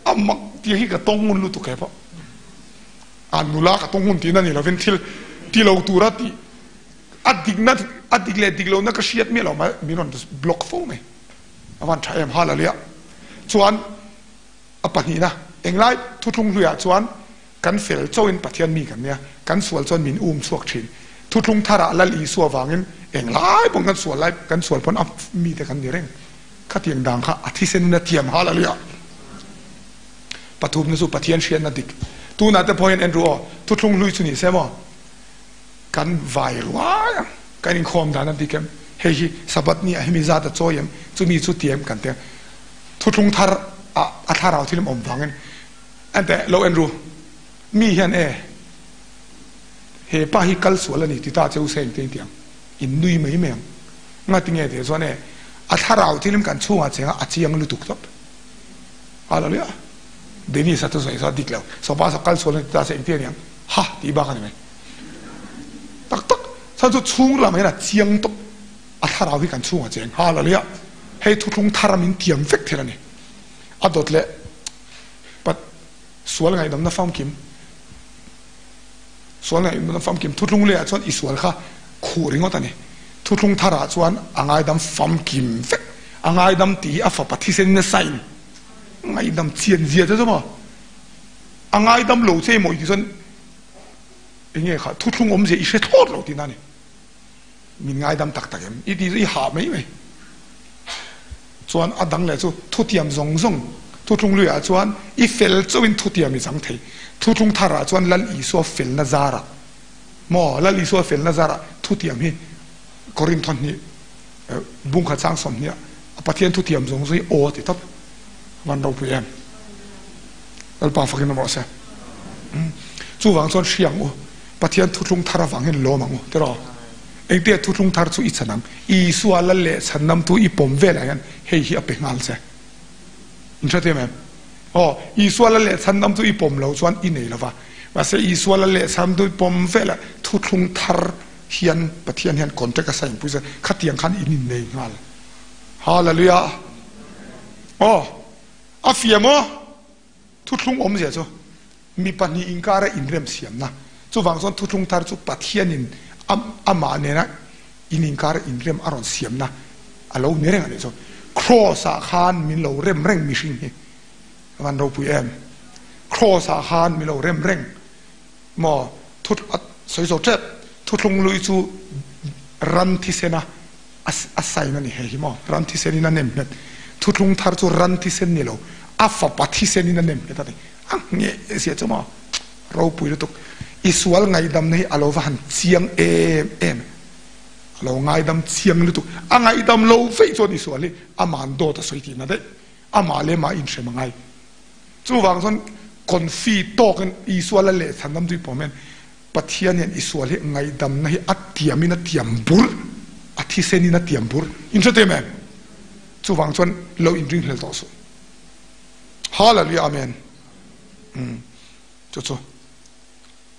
A mak tih hi ka tawng ngun lutuk he pawh. A nula ka tawng ngun tihna ni lovin thil ti lo tura tih a dikna a dik leh dik lohna ka hriat miah lo mai min rawn block fo mai. A van tha em hallelujah. Chuan a pahnihna englai thuthlung hluiah chuan kan fel chauhin Pathian mi kan nia, kan sual chuan min um chhuak thin. Thuthlung tharah Lal Isua vangin englai pawn kan sual lai kan sual pawn a mite kan ni reng. Khatiang dang kha a thisen in a thiam hallelujah. Pathumna chu Pathian hriatna dik. Tunah te pawh hian en ru aw, thuthlung hlui chu ni se maw? Kan vai ruai ang, kan inkhawm dan a dik em? Hei hi Sabbath ni ah hemi zat a chawi em? Chumi chu ti em kan ti ang. Thuthlung thar ah a thlarau thil awm vangin en teh lo en ru. Mi hian e, he pa hi kal sual a ni ti ta che u se engtin ti ang? In nui mai mai ang. Ngatinge teh chuan e, a thlarau thil kan chhungah cheng a, a chiang lutuk tawp. Hallelujah. Dennis a thusawi saw a dik lo. Sofa saw kal sual a ni ta se engtin a ni ang? Ha! Tih bak a ni mai. Tak tak. Chhan chu chhung lamah hian a chiang tawp. A thlarau hi kan chhungah cheng. Hallelujah. Hei thuthlung thar a min tiam vek thil a ni. A dawt leh pat sual ngaihdamna famkim. Sual ngaihdamna famkim. Thuthlung lehah chuan i sual kha khuh ringawt a ni. Thuthlung tharah chuan a ngaidam famkim vek. A ngaidam tih hi a fapa thisen nasain ngaihdam chian zia che chu maw? A ngaidam lo che maw i tih chuan enge kha thuthlung awmzia i hre thlawt lo tihna a ni. Min ngaidam tak tak em? I tih chu i hah mai mai. Chuan a dang leh chu thutiam zawng zawng thuthlung luiah chuan i fel chauhin thutiam i chang thei. Thuthlung tharah chuan Lal Isua felna zarah maw Lal Isua felna zarah thutiam hi Korinth hnih bungkhat chang 20 a Pathian thutiam zawng zawng hi aw a ti tawp. Van ropui em? Lalpa fakin awm rawh se. Chuvang chuan hriang u, Pathian thuthlung thar avang hian lawm ang u, tiraw? Engtia thuthlung thar chu i chhan ang? Isua lal leh chhannamtu i pawm velah hian hei hi a pe nghal che. In hrethiam em? Aw, Isua lal leh chhannamtu i pawm lo chuan i nei lova. Mahse Isua lal leh chhannamtu i pawm velah thuthlung thar hian Pathian hian contract a sign pui che, khatiang khan in innei nghal. Hallelujah! Aw, a fiam aw! Thuthlung awmzia chu mi pahnih inkara inremsiamna. Chuvang chuan thuthlung thar chu Pathianin amah nena in inkara inrem a rawn siamna a lo ni reng a nih chu. Kraws ah khan min lo rem reng mihring hi a van ropui em. Kraws ah khan min lo rem reng maw thu a sawi zo tep thuthlung lui chu ran thisen a a sign a ni hei hi maw ran thisen in a nem nghet thuthlung thar chu ran thisen ni lo a fapa thisen in a nem nghet a ni a ngheh zia chu maw ropui lutuk i sual ngaihdamna hi a lo va han chiang em em. A lo ngaidam chiang lutuk. A ngaihdam lo feih chuan Isual hi ama'n dawt a sawi tihna daih. Amah leh amah inhrem a ngai. Chuvang chuan confi tawkin Isual a lehchhan dam tui pawh hian Pathian hian Isual hi ngaihdamna hi a tiamin a tiam bur, a thisenin a tiam bur. Inhre teh em? Chuvang chuan lo inringhlel tawh suh. Hallelujah Amen. Umm chu chu.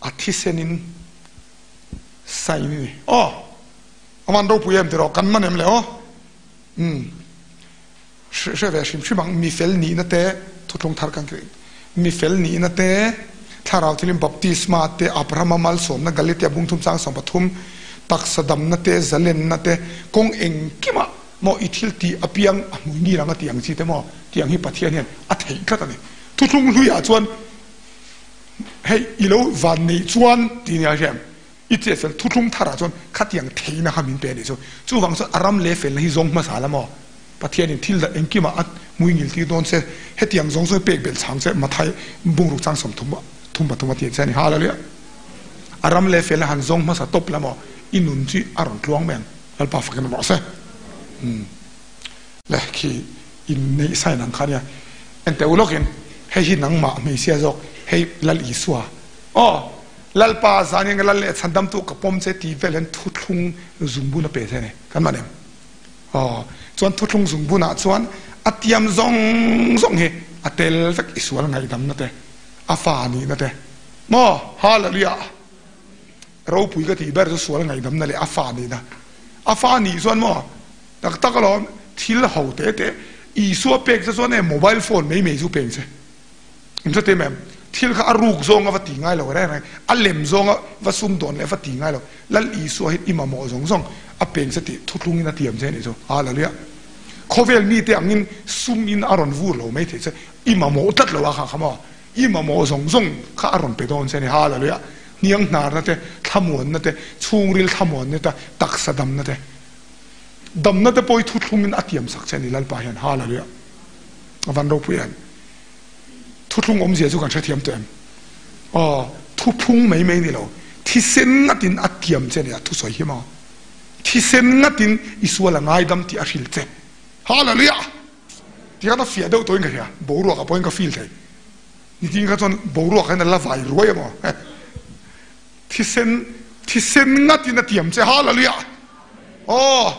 A thisenin sign i ni. Aw! A van ropui em tiraw? Kan man em le aw? Umm. Hre ve hrim hrim ang, mi fel nihna te, thuthlung thar kan kri, mi fel nihna te, thlarau thilin baptisma te, Abrahama malsawmna, Galatia bungthum chang 13, taksa damna te, zalenna te, kawng engkimah maw i thil tih apiang a hmui ngil ang a tih ang chi te maw tih ang hi Pathian hian a theih tlat a ni. Thuthlung hluiah chuan Hei i lo van neih chuan ti nia hian i chet fel thuthlung tharah chuan khatiang theihna kha min pe a nih chu. Chuvang chuan a ram leh felna hi zawng hmasa la maw? Pathianin thil dah engkimah a hmuingil tir dawn che, hetiang zawng zawng hi pek belh chang che Mathai bungruk chang 30 thum pathum a ti che a ni. Hallelujah! A ram leh felna han zawng hmasa tawp la maw? I nun chu a rawn tluang mai ang. Lalpa fakin rawh se. Umm. Le khi inneih sign ang kha nia. Enteh u lawkin hei hi nangmah hmeichhia zawk hei Lal Isua aw Lalpa zan in ka lal leh chhandamtu ka pawm che tih vel hian thuthlung zungbun a pe che ni kan man em aw chuan thuthlung zungbun ah chuan a tiam zawng zawng hi a tel vek Isual ngaihdamna te a fa nihna te maw Hallelujah ropui ka tih ber chu sual ngaihdamna leh a fa nihna a fa nih chuan maw Tak tak alawm, thil ho te te Isua pek che chuan e mobile phone mai mai chu peng che. In hre tem em? Thil kha a ruk zawnga va ti ngai lo reng reng, a lem zawnga va sum dawn leh va ti ngai lo. Lal Isua hi i mamawh zawng zawng a peng che tih thuthlungin a tiam che a nih chu. Hallelujah. Khawvel mite angin sum in a rawn vur lo mai thei che, i mamawh tlat lo a kha kha maw? I mamawh zawng zawng kha a rawn pe dawn che a ni. Hallelujah. Hniang hnarna te, thlamuanna te, chhungril thlamuanna te, taksa damna te. Damna te pawh hi thuthlungin a tiam sak che a ni Lalpa hian Hallelujah a van ropui em. Thuthlung awmzia chu kan hrethiam tawh em? Aw thuphung mai mai ni lo thisen ngatin a tiam che a ni a thusawi hi maw thisen ngatin i sual a ngaidam tih a hrilh che Hallelujah ti khan a fiah deuh tawhin ka hria boruak ah pawhin ka feel thei nitin kha chuan boruak hian a la vai ruai a maw Thisen, thisen ngatin a tiam che, Hallelujah! Aw,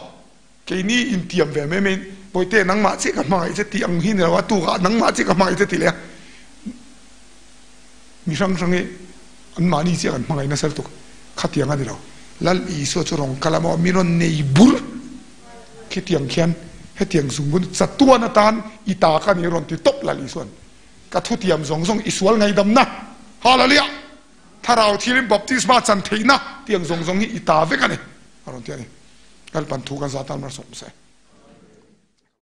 keini intiam ve mai mai, Bawihte, nangmah chiah ka hmangaih che tih ang hi ni lo a, tukah nangmah chiah ka hmangaih che tih leh a, mi hrang hrang hi anmahni chiah kan hmangaih nasa lutuk, khatiang a ni lo. Lal Isua chu rawn kal a maw, mi rawn nei bur khitiang khian hetiang zungbun chatuan atan i ta ka ni rawn ti tawp Lal Isua'n ka thutiam zawng zawng i sual ngaidamna, Hallelujah! Thlarau thilin baptisma chan theihna tiang zawng zawng hi i ta vek a ni, a rawn ti a ni. Lalpan thu kan zah tan mar sawm se.